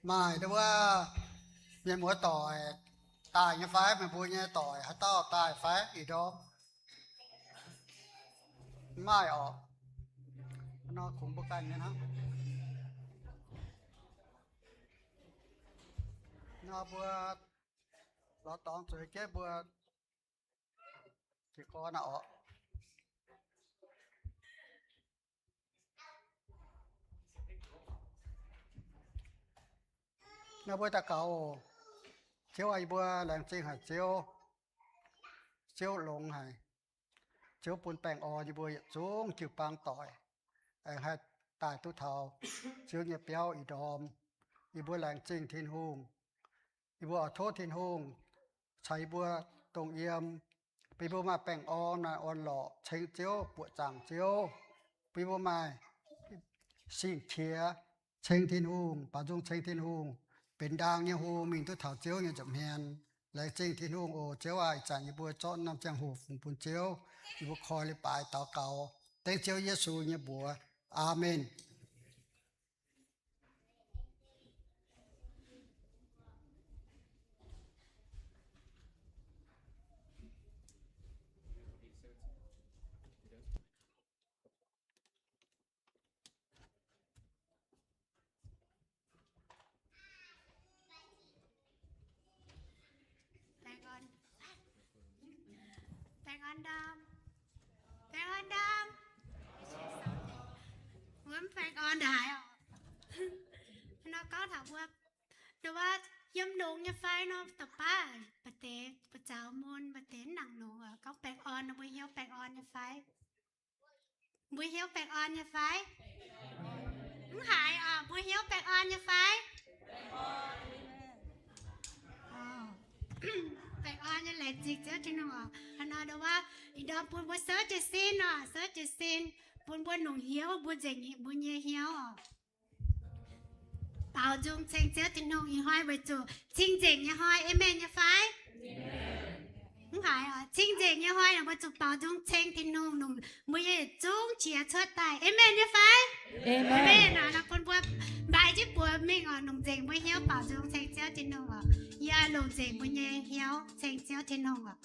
Maaih wuov mienh muoz doic daaih nyei fai? Meih mbuo nyei doic haaix dauh daaih fai? Ih ndorm mv maaih orqc. Nor kungx mbuo ganh nyei hnangv. Nor mbuo lorz dorngx zueiz jienv mbuo jiez gorn aqv orqc. Naaiv mbuo daux gaux oc. Ziouv aac, yie mbuo laengz zingh haic Ziouv. Ziouv longx haic. Ziouv bun baengh orn yie mbuo yietc zungv jiu-baang doic, aengx haih daaih duqv taux Ziouv nyei biauv ih ndorm. Yie mbuo laengz zingh Tin-Hungh. Yie mbuo oix tov Tin-Hungh caux yie mbuo dongh yiem, bun yie mbuo maaih baengh orn, maaih orn-lorqc ceng Ziouv, buoqc zaangc Ziouv, bun yie mbuo maaih sing-qiex ceng Tin-Hungh, baaux nzung ceng Tin-Hungh, benx ndaang nyei hung mingh duqv taux Ziouv nyei nza'hmien. Laengz zingh Tin-Hungh oc. Ziouv aac, ih zanc yie mbuo zorqv norm ziangh hoc fungx bun Ziouv. Yie mbuo koi leiz-baaix daux gaux dengv Ziouv Yesu nyei mbuox. Aamen. Baengh orn, baengh orn ndorm, baengh orn ndorm. Wuov baengh orn ndaaih oc. Nor gorngv taux mbuo, nduov, yiem longx nyei fai nor, da'baav mbu'zaux mun, mbu'zaux nangc longx oc. Gorngv baengh orn nor, mbuo hnyouv baengh orn nyei fai? Mbuo hnyouv baengh orn nyei fai? Mv haiz oc. Mbuo hnyouv baengh orn nyei fai? Baengh orn nyei, laengz zingh Ziouv Tin-Hungh oc. Hnangv nor nduov, ih ndorm bun mbuo souv jiez sin oc, souv jiez sin, bun mbuo longc hnyouv, mbuo nzengc mbuo nyei hnyouv oc. Baaux nzung ceng Ziouv Tin-Hungh ih hnoi weic zuqc cing-nzengc nyei hnoi. Aamen nyei fai? Mv haiz oc. Cing-nzengc nyei hnoi naaic mbuo zuqc baaux nzung ceng Tin-Hungh, longc mbuo nyei yietc zungv qiex cuotv daaih. Aamen nyei fai? Aamen. Aamen. Naaiv bun mbuo mbaix jienv buoz mingh oc, longc nzengc mbuo hnyouv baaux nzung ceng Ziouv Tin-Hungh oc. Yie longc nzengc mbuo nyei hnyouv ceng Ziouv Tin-Hungh oc.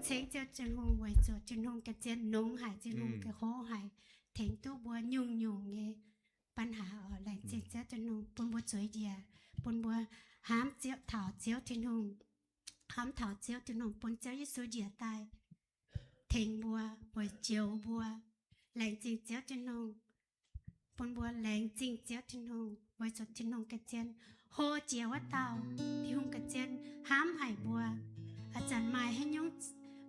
Ceng Ziouv Tin-Hungh weic zuqc Tin-Hungh ganh zien longx haic, Tin-Hungh ganh hlo haic, tengx duqv mbuo nyungc-nyungc nyei ปัญหา oc. Laengz zingh Ziouv Tin-Hungh bun mbuo zueiz njiec, bun mbuo hnamv Ziouv, taux Ziouv Tin-Hungh, hnamv taux Ziouv Tin-Hungh, bun Ziouv Yesu njiec daaih tengx mbuo, weic njoux mbuo. Laengz zingh Ziouv Tin-Hungh, bun mbuo laengz zingh Ziouv Tin-Hungh weic zuqc Tin-Hungh ganh zien hlo jiex wuov dauh. Tin-Hungh ganh zien hnamv haic mbuo. Ih zanc maaih haaix nyungc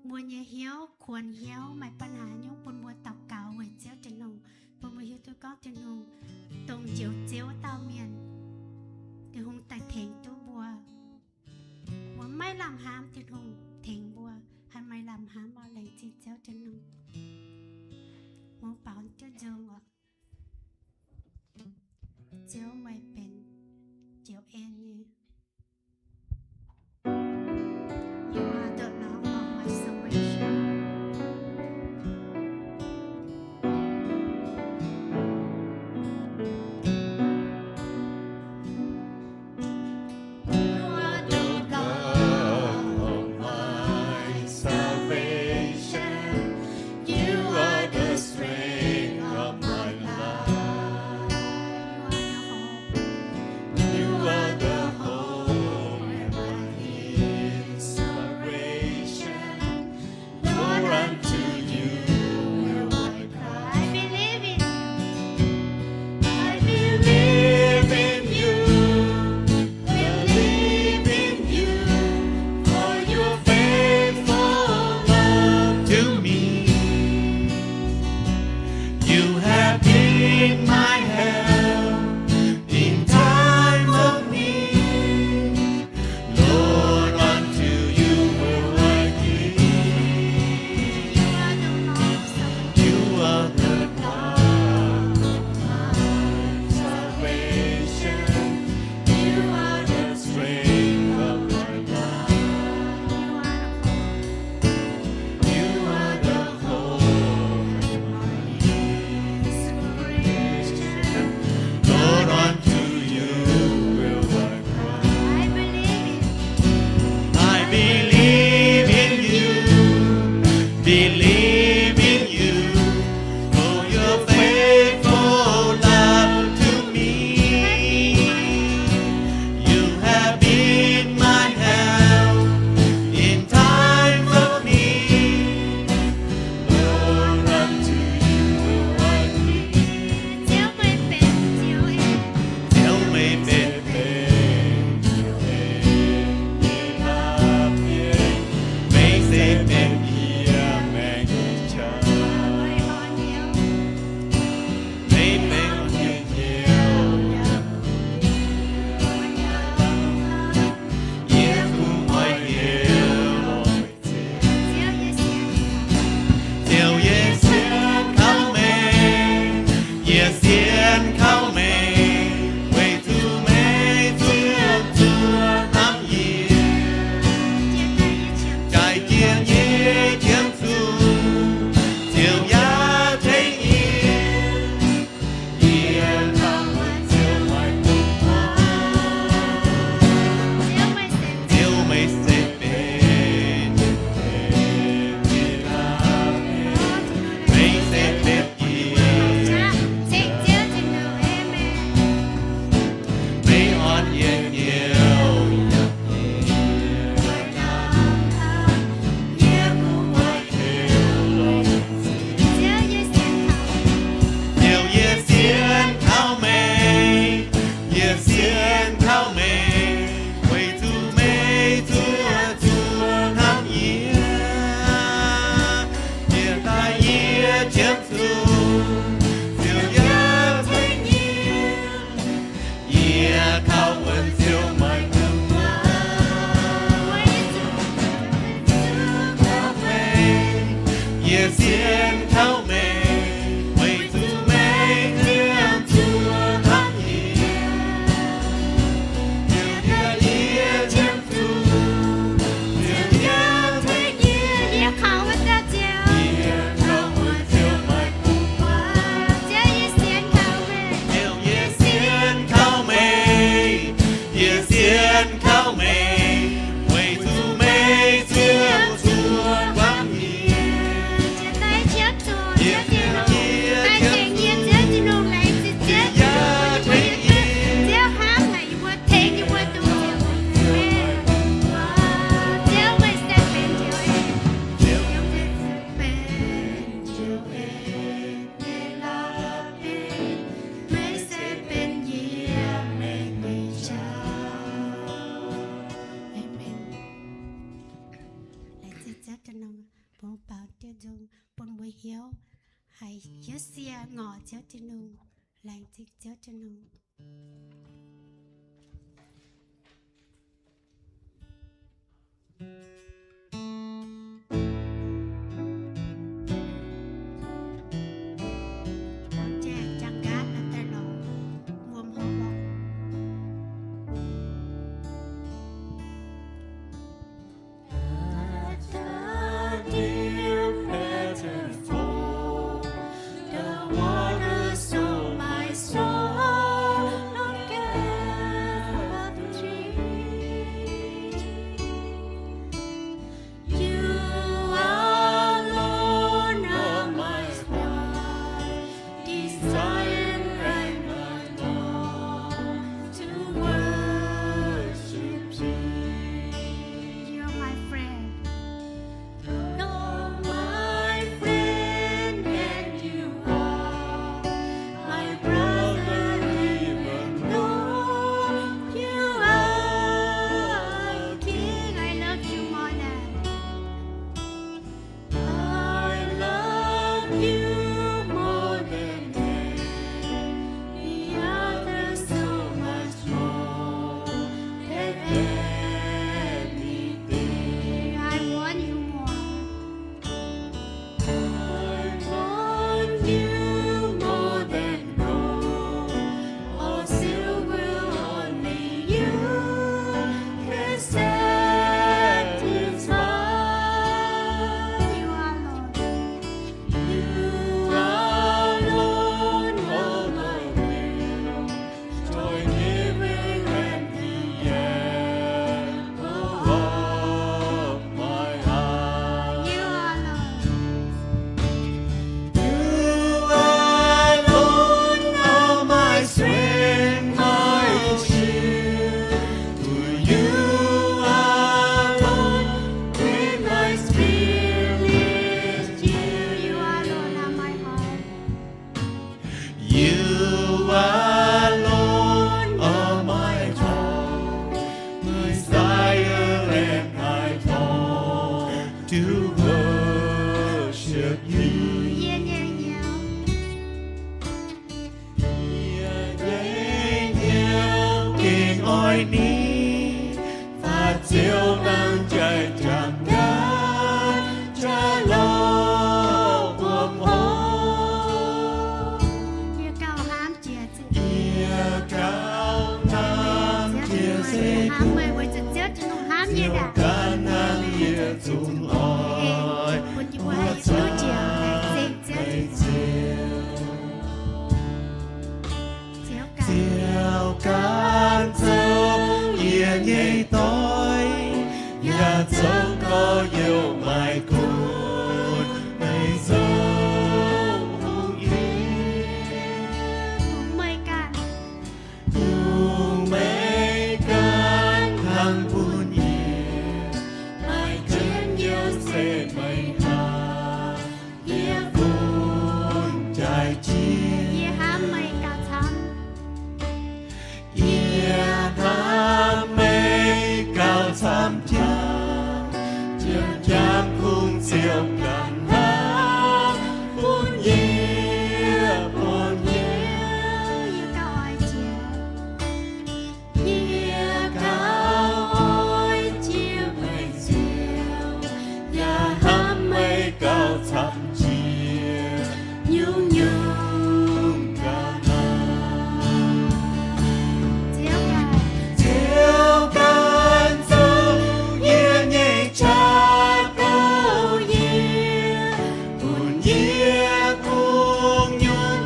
mbuo nyei hnyouv, kuonx hnyouv, maaih ปัญหา haaix nyungc, bun mbuo daux gaux weic Ziouv Tin-Hungh, bun mbuo hiuv duqv gorngv Tin-Hungh dongh njoux Ziouv wuov dauh mienh, Tin-Hungh daaih tengx duqv mbuo. Mbuo maiv lamh hnamv, Tin-Hungh tengx mbuo, haih maaih lamh hnamv oc. Laengz zingh Ziouv Tin-Hungh. Mbuo baaux duqv nzung oc. Ziouv, meih benx Ziouv en nyei. You are the Lord of my salvation. You are the God of my salvation. You are the strength of my life. You are the hope and my inspiration. Lord, unto you will I cry. I believe in you. I believe in you. Believe in you. For your faithful love to me. You have been my help in time of need. Lord, unto you will I cling. You are the Lord of my salvation. You are the strength of my life. You are the hope of my inspiration. Lord, unto you will I cry. I believe in, I believe in you, believe in you, for your faithful love to me. You have been my help in times of need. Lord, unto you will I cling. Ziouv, meih benx Ziouv en. Ziouv, meih benx Ziouv en nyei la'bieiv. Meih se benx yie maengc nyei qaqv. Meih benx yie nyei hnyouv. Yie kungx oix heuc Ziouv, yie sienx kaux meih, yie sienx kaux meih, weic zuqc meih ziouc zuov hnamv yie. Jaaix jienv yie qiemx zuqc, Ziouv yaac tengx yie. Yie kaux wuonx Ziouv maaih kuv buatc. Ziouv, meih se benx, meih se benx yie. Meih orn yie hnyouv. Ziouv, yie sienx kaux meih, yie sienx kaux meih, weic zuqc meih ziouc zuov hnamv yie. Yie daaih yie qiemx zuqc, Ziouv yaac tengx yie. Yie kaux wuonx Ziouv maaih kuv buatc. Yie sienx kaux meih, weic zuqc meih ziouc zuov hnamv yie. Yie, yie qiemx zuqc, Ziouv yaac tengx yie. Yie kaux wuonx Ziouv, yie kaux wuonx Ziouv maaih kuv buatc. Ziouv, yie sienx kaux meih. Ziouv, yie sienx kaux meih. Yie sienx kaux meih, weic zuqc meih ziouc zuov Ziouv Tin-Hungh, bun baaux diuh nzung bun mbuo hnyouv, haih hiuv sie ngorc Ziouv Tin-Hungh, laengz zingh Ziouv Tin-Hungh. The deep water flow, the water so my soul longeth to drink. You alone are my heart desire and my love to worship thee. You are my friend. You're my friend and you are my brother, even though you are a king. I love you more than I love you more than any other, so much more than anything. I want you more. I want you more than gold or silver, only you can satisfy. You alone. You alone are my will, joy giving and the apple of my eye. You alone. You alone are my strength, my shield. To you alone can I spirit yield. You alone are my heart. You alone are my heart desire and my tongue to worship you. Yie nyei hnyouv, yie nyei hnyouv gengh oix ninh, faaux Ziouv nangh jai jangx naaiv jaax louh wuom oc. Yie gauh hnamv jiex, yie gauh hnamv jiex se hnamv meih, weic zuqc Ziouv Tin-Hungh hnamv yie, Ziouv ganh hnamv yie zungv oix bun yie mbuo haih duqv njoux laengz zingh Ziouv. Ziouv ganh zoux yie nyei doic, yaac zoux gorx-youz maaih gunv, meih zoux hungh yie, dongh meih ganh, dongh meih ganh hnangv bun yie, maaih jienv yie se meih hnangv. Yie bun jaaix jiex. Yie hnamv meih gauh camv. Yie hnamv meih gauh camv jiex. Jiem jangx kungx Ziouv ganh hnamv bun yie, bun yie. Yie gauh oix jiex. Yie gauh oix jiex meih Ziouv, yaac hnamv meih gauh camv jiex nyungc-nyungc ga'naaiv. Ziouv ganh, Ziouv ganh zoux yie nyei qaqv, bouh yie, bun yie kungx nyunc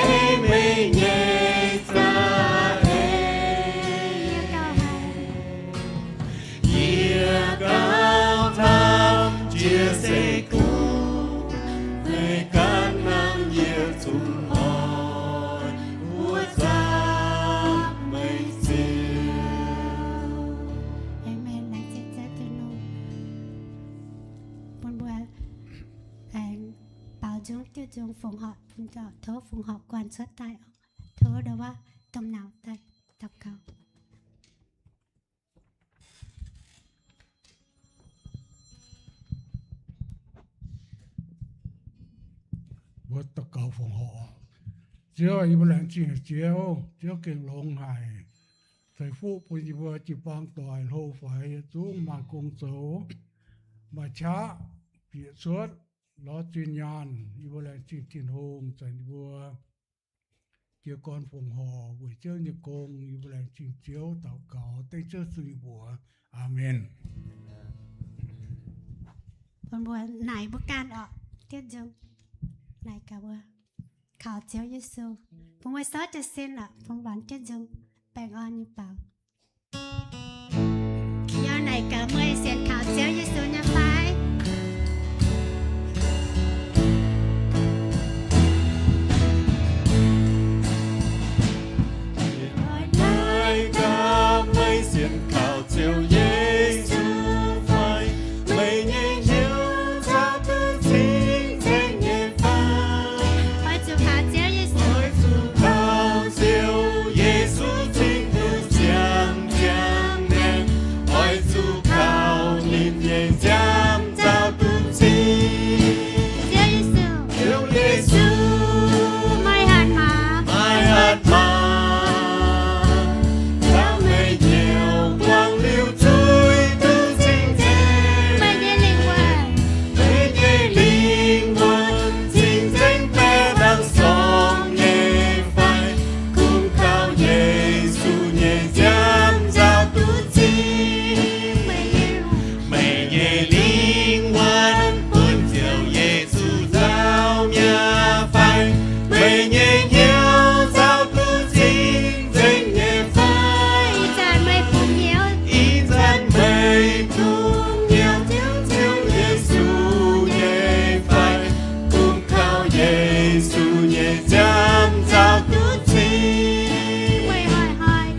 ei meih nyei za'eix. Yie gauh hnamv jiex se kungx meih ganh hnangv, yie zungv oix buov nzangc meih Ziouv. Amen. Laengz zingh Ziouv Tin-Hungh bun mbuo aengx baaux nzung diuh nzung fongc horc, tov fongc horc guanh cuotv daaih, tov ndau wuov domh nauz daaih daux gaux. Mbuo daux gaux fongc horc. Ziouv, yie mbuo laengz zingh haic Ziouv, Ziouv gengh longx haic, ceix fuqv bun yie mbuo jiu-baang doic hlo faix yietc zungv maaih gong zoux, maaih qaqv bieqc cuotv, lorz zinh nyaanh. Yie mbuo laengz zingh Tin-Hungh zanc yie mbuo jiez gorn fongc horc weic Ziouv nyei gong. Yie mbuo laengz zingh Ziouv daux gaux dengv Ziouv Yesu nyei mbuox. Aamen. Bun mbuo naaic mbuo ganh orqc, dietv nzung. Naaic gaax mbuo kaux Ziouv Yesu. Bun mbuo sortv jienv sin orqc, bun mbuo dietv nzung baengh orn nyei baaux. Yie naaic gaax meih sienx kaux Ziouv Yesu nyei fai? Naaic gaax meih sienx kaux Ziouv Yesu fai? Meih nyei hnyouv caux duqv cing-nzengc nyei fai? Oix zuqc kaux Ziouv Yesu, oix zuqc kaux Ziouv Yesu cing duqv ziangh ziangh maengc. Oix zuqc kaux ninh nyei nziaamv nzauh duqv cing. Ziouv Yesu, Ziouv Yesu, maaih hatc maaz, maaih hatc maaz, caux meih hnyouv buangh liuz zuiz duqv cing-nzengc. Meih nyei lingh wuonh, meih nyei lingh wuonh cing-nzengc baeqc laangh sorng nyei fai? Kungx kaux Yesu nyei nziaamv nzauh duqv cing. Meih nyei lingh wuonh bun Ziouv Yesu nzauh mi'aqv fai? Meih nyei hnyouv nzauh duqv cing-nzengc nyei fai? Ih zanc meih bungx hnyouv, ih zanc meih bungx hnyouv Ziouv, Ziouv Yesu nyei fai? Kungx kaux Yesu nyei nziaamv nzauh duqv cing.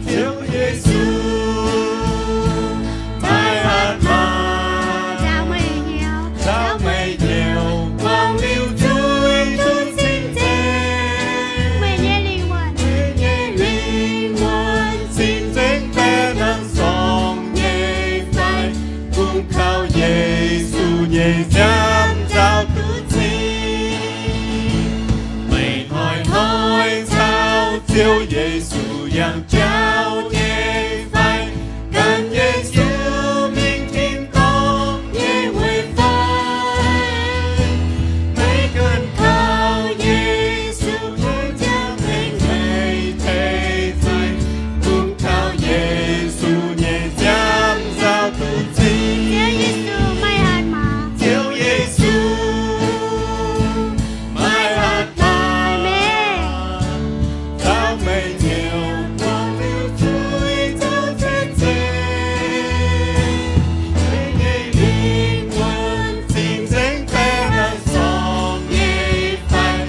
Ziouv Yesu, maaih hatc maaz, caux meih hnyouv, caux meih hnyouv buangh liuz zuiz duqv cing-nzengc. Meih nyei lingh wuonh, meih nyei lingh wuonh cing-nzengc baeqc laangh sorng nyei fai? Kungx kaux Yesu nyei nziaamv nzauh duqv cing. Meih hnoi-hnoi caux Ziouv Yesu yangh jauv nyei fai? Gan Yesu mingh tin-dorngh nyei wuov fai? Meih ganh kaux Yesu tov nziaamv tengx meih tei zeiz, kungx kaux Yesu nyei nziaamv nzauh duqv cing. Ziouv Yesu, maaih hatc maaz. Ziouv Yesu, maaih hatc maaz. Aamen. Caux meih hnyouv buangh liuz zuiz duqv cing-nzengc. Meih nyei lingh wuonh cing-nzengc baeqc laangh sorng nyei fai?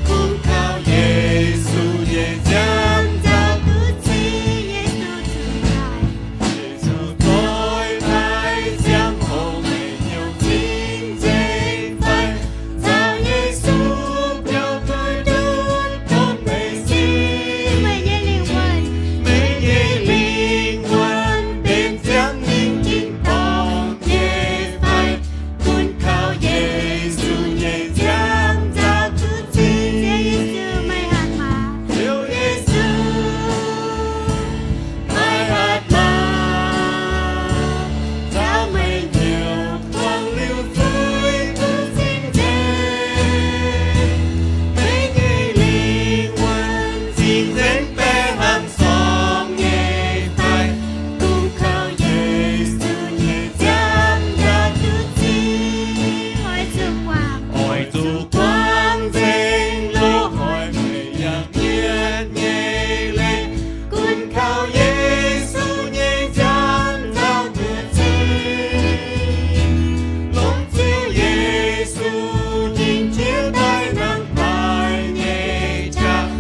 Kungx kaux Yesu nyei nziaamv nzauh duqv cing. Yesu zuqc daaih, Yesu doix daaih ziangh hoc meih hnyouv cing-nzengc fai? Caux Yesu biaux duqv ndutv bun meih sin. Meih nyei lingh wuonh, meih nyei lingh wuonh benx ziangh mingh tin-dorngh nyei fai? Kungx kaux Yesu nyei nziaamv nzauh duqv cing. Ziouv Yesu, maaih hatc maaz. Ziouv Yesu, maaih hatc maaz. Caux meih hnyouv buangh liuz zuiz duqv cing-nzengc. Meih nyei lingh wuonh cing-nzengc baeqc laangh sorng nyei fai? Kungx kaux Yesu nyei nziaamv nzauh duqv cing. Oix zuqc guangc, oix zuqc guangc nzengc loz-hnoi meih yaac mietc nyei leiz. Gunv kaux Yesu nyei nziaamv nzauh duqv cing. Longc Ziouv Yesu nyei jiex daaih hnangv haaix nyei qaqv,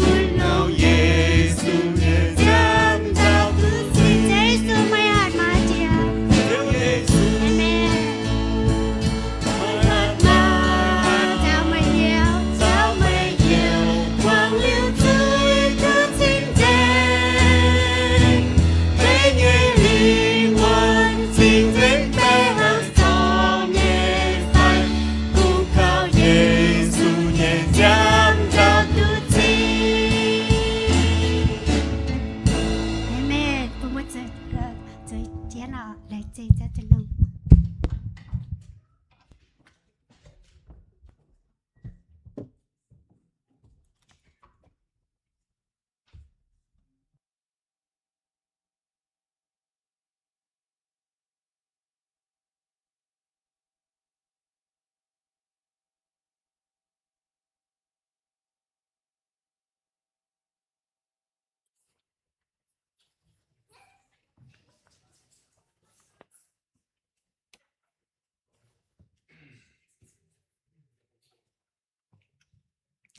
gunv louc Yesu nyei nziaamv nzauh duqv cing. Ziouv Yesu, meih hatc maaz jiex. Ziouv Yesu, aamen. Meih hatc maaz.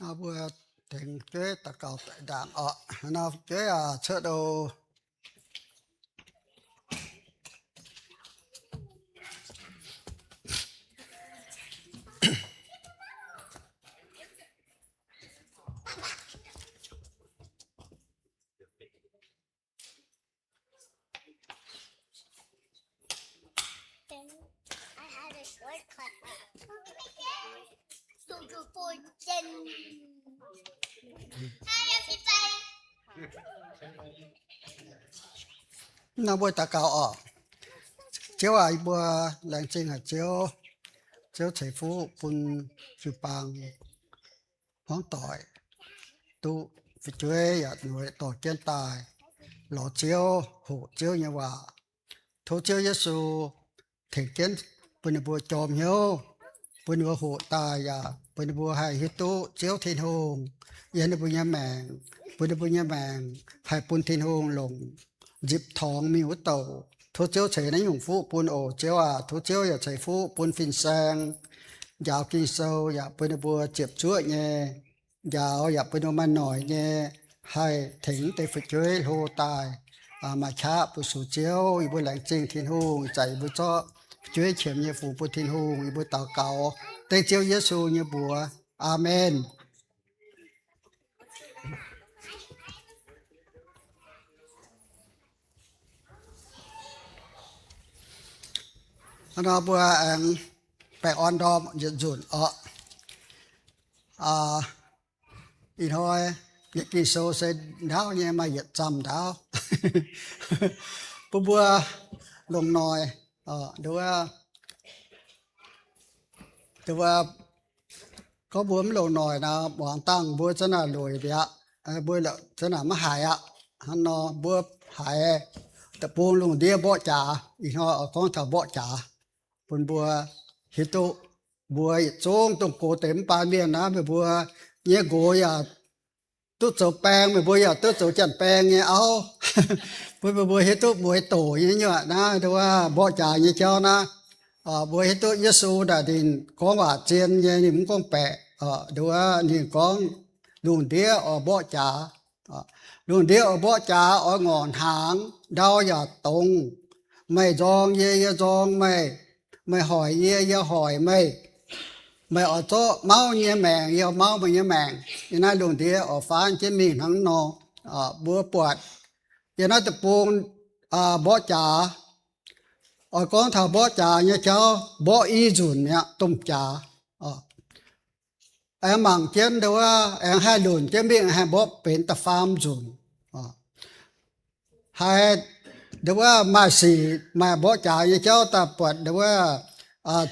Mbuo tengx fu'jueiv daux gaux ndaangc oc. Nor fu'jueiv aac, cuotv oc. Nor mbuo daux gaux oc. Ziouv aac, yie mbuo laengz zingh haic Ziouv. Ziouv ceix fuqv bun jiu-baang hmuangv doic duqv fu'jueiv yaac noic dorh jienv daaih lorz Ziouv, hoqc Ziouv nyei waac. Tov Ziouv Yesu tengx jienv bun ninh mbuo jorm hnyouv, bun ninh mbuo hoqc daaih yaac bun ninh mbuo haih hiuv duqv Ziouv Tin-Hungh yiem ninh mbuo nyei maengc, bun ninh mbuo nyei maengc haih bun Tin-Hungh longc nzipc torngx mingh wuov douc. Tov Ziouv ceix naaiv nyungc fuqv bun oc. Ziouv aac, tov Ziouv yaac ceix fuqv bun fin-saeng njaaux Ging-Sou yaac bun ninh mbuo ziepc zuoqv nyei njaaux, yaac bun ninh mbuo maaih noic nyei haih tengx deix fu'jueiv hlo daaih maaih qaqv bun sux Ziouv. Yie mbuo laengz zingh Tin-Hungh, ih zanc yie mbuo zorqv fu'jueiv qiemx nyei fungx bun Tin-Hungh. Yie mbuo daux gaux dengv Ziouv Yesu nyei mbuox. Aamen. Nor mbuo aengx baengh orn ndorm yietc nzunc oc. Ih hnoi nyei Ging-Sou se ndaauv nyei, maaih yietc zaamh ndaauv. Bun mbuo longc noic, nduov, nduov, gorngv mbuo mv longc noic nor, muangx dangh mbuo za'naaic lueic mi'aqv, mbuo za'naaic maiv haiz aqv. Hnangv nor mbuo haiz deic-bung lungh ndiev mborqv jaax. Ih hnoi oix gorngv taux mborqv jaax bun mbuo hiuv duqv. Mbuo yietc zungv dongh gox deix mv baac mienh naaiv, meih mbuo nyei nqox yaac duqv zoux baeng, meih mbuo yaac duqv zoux janx-baeng nyei auv. Bun meih mbuo hiuv duqv mueiz doc nyei nyuoqc naaiv, nduov, mborqv jaax nyei jauv naaiv. Mbuo hiuv duqv Yesu naaic ninh gorngv waac zien nyei, ninh mv gorngv-baeqc. Nduov, ninh gorngv lungh ndiev oix mborqv jaax. Lungh ndiev oix mborqv jaax, oix ngorc hnaangx, ndau yaac dongz. Meih nzorng yie, yie nzorng meih. Meih hoic yie, yie hoic meih. Meih oix zorqv mauv nyei maengc, yie mauv meih nyei maengc. Yiem naaiv lungh ndiev oix faanv jienv mingh hnangv nor. Mbuo buatc yiem naaiv deic-bung mborqv jaax. Oix gorngv taux mborqv jaax nyei jauv, mborqv i nzunc mi'aqv, domh jaax. Aengx mangc jienv nduov, aengx haih lunc jienv mingh haih mborqv benx da'faam nzunc. Haiz nduov maaih sic maaih mborqv jaax nyei jauv daaih buatc nduov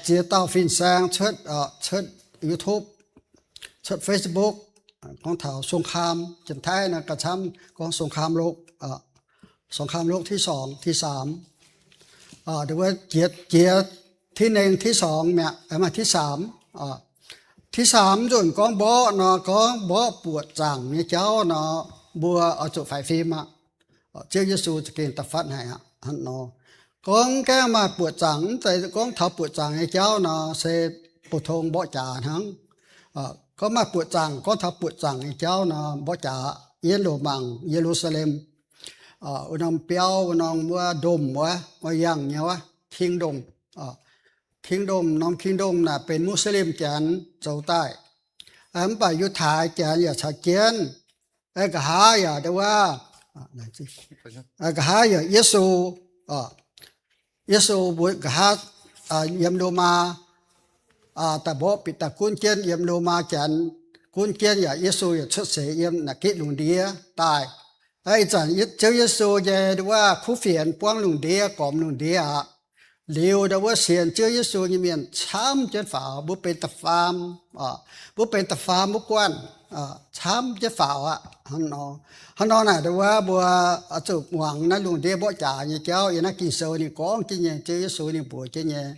ziex dauh fin-saeng cuotv, cuotv YouTube, cuotv Facebook, gorngv taux สงคราม, janx-taiv naaiv gauh camv gorngv สงครามโลก, สงครามโลกที่สอง, ที่สาม. Nduov jiex, jiex ที่หนึ่ง, ที่สอง mi'aqv, maaih ที่สาม. ที่สาม nzunc gorngv mborqv nor, gorngv mborqv buoqc zaangc nyei jauv nor, mbuo oix zuqc faix fim aqv. Ziouv Yesu za'gengh da'fatv haic aqv. Hnangv nor, gorngv gaengh maaih buoqc zaangc, mv zeiz gorngv taux buoqc zaangc nyei jauv nor, se 普通 mborqv jaax hnangv. Gorngv maaih buoqc zaangc, gorngv taux buoqc zaangc nyei jauv nor, mborqv jaax. Yiem loz-mangc Ye^lu^saa^lem, wuov norm biauv, wuov norm wuov ndomh wuov, wuov yangh nyei wuov, kingdom, kingdom, norm kingdom naaic benx Muslim janx zoux daaih. Mv baac Yiutai janx yaac caux jienv. Nqa'haav yaac nduov, nqa'haav yaac Yesu, Yesu mbuo nqa'haav yiem Lomaa daaih mborqv bieqc daaih gunv jienv yiem Lomaa janx, gunv jienv yaac Yesu yaac cuotv seix yiem naaic gitv lungh ndiev daaih. Ih zanc Ziouv Yesu nyei nduov kuv fienx buangv lungh ndiev, gormx lungh ndiev aqv. Liuz nduov sienx Ziouv Yesu nyei mienh camv jienv faaux, mbuo benx da'faam, mbuo benx da'faam wuov guanh camv jienv faaux aqv. Hnangv nor, hnangv nor naaic nduov mbuo oix zuqc muangx naaiv lungh ndiev mborqv jaax nyei jauv. Yiem naaiv Ging-Sou ninh gorngv jienv nyei, Ziouv Yesu ninh mbuox jienv nyei.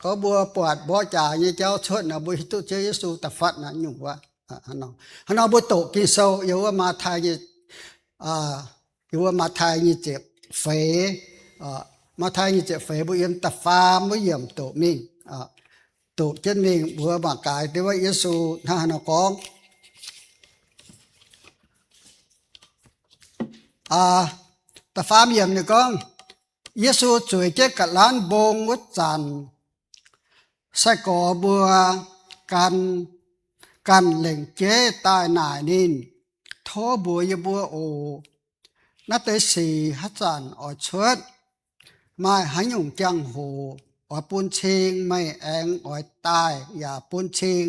Gorngv mbuo buatc mborqv jaax nyei jauv cuotv nor, mbuo hiuv duqv Ziouv Yesu da'fatv naaiv nyungc wuov. Hnangv nor mbuo doqc Ging-Sou yiem wuov Matv^tai nyei, yiem wuov Matv^tai nyei ziepc feix, Matv^tai nyei ziepc feix mbuo yiem da'faam wuov yiemc doqc mingh, doqc jienv mingh mbuo mangc gaax nduov Yesu hnangv haaix nor gorngv. Da'faam yiemc ninh gorngv, Yesu zueiz jienv ga'lanv mbong wuov zanc, sai-gorx mbuo gan, ganh lengc jeiv daaih naaic ninh, Tov mbuox yie mbuo oc. Naaiv deix sic haaix zanc oix cuotv? Maaih haaix nyungc jangx-hoc oix bun cing meih aengx oix daaih yaac bun cing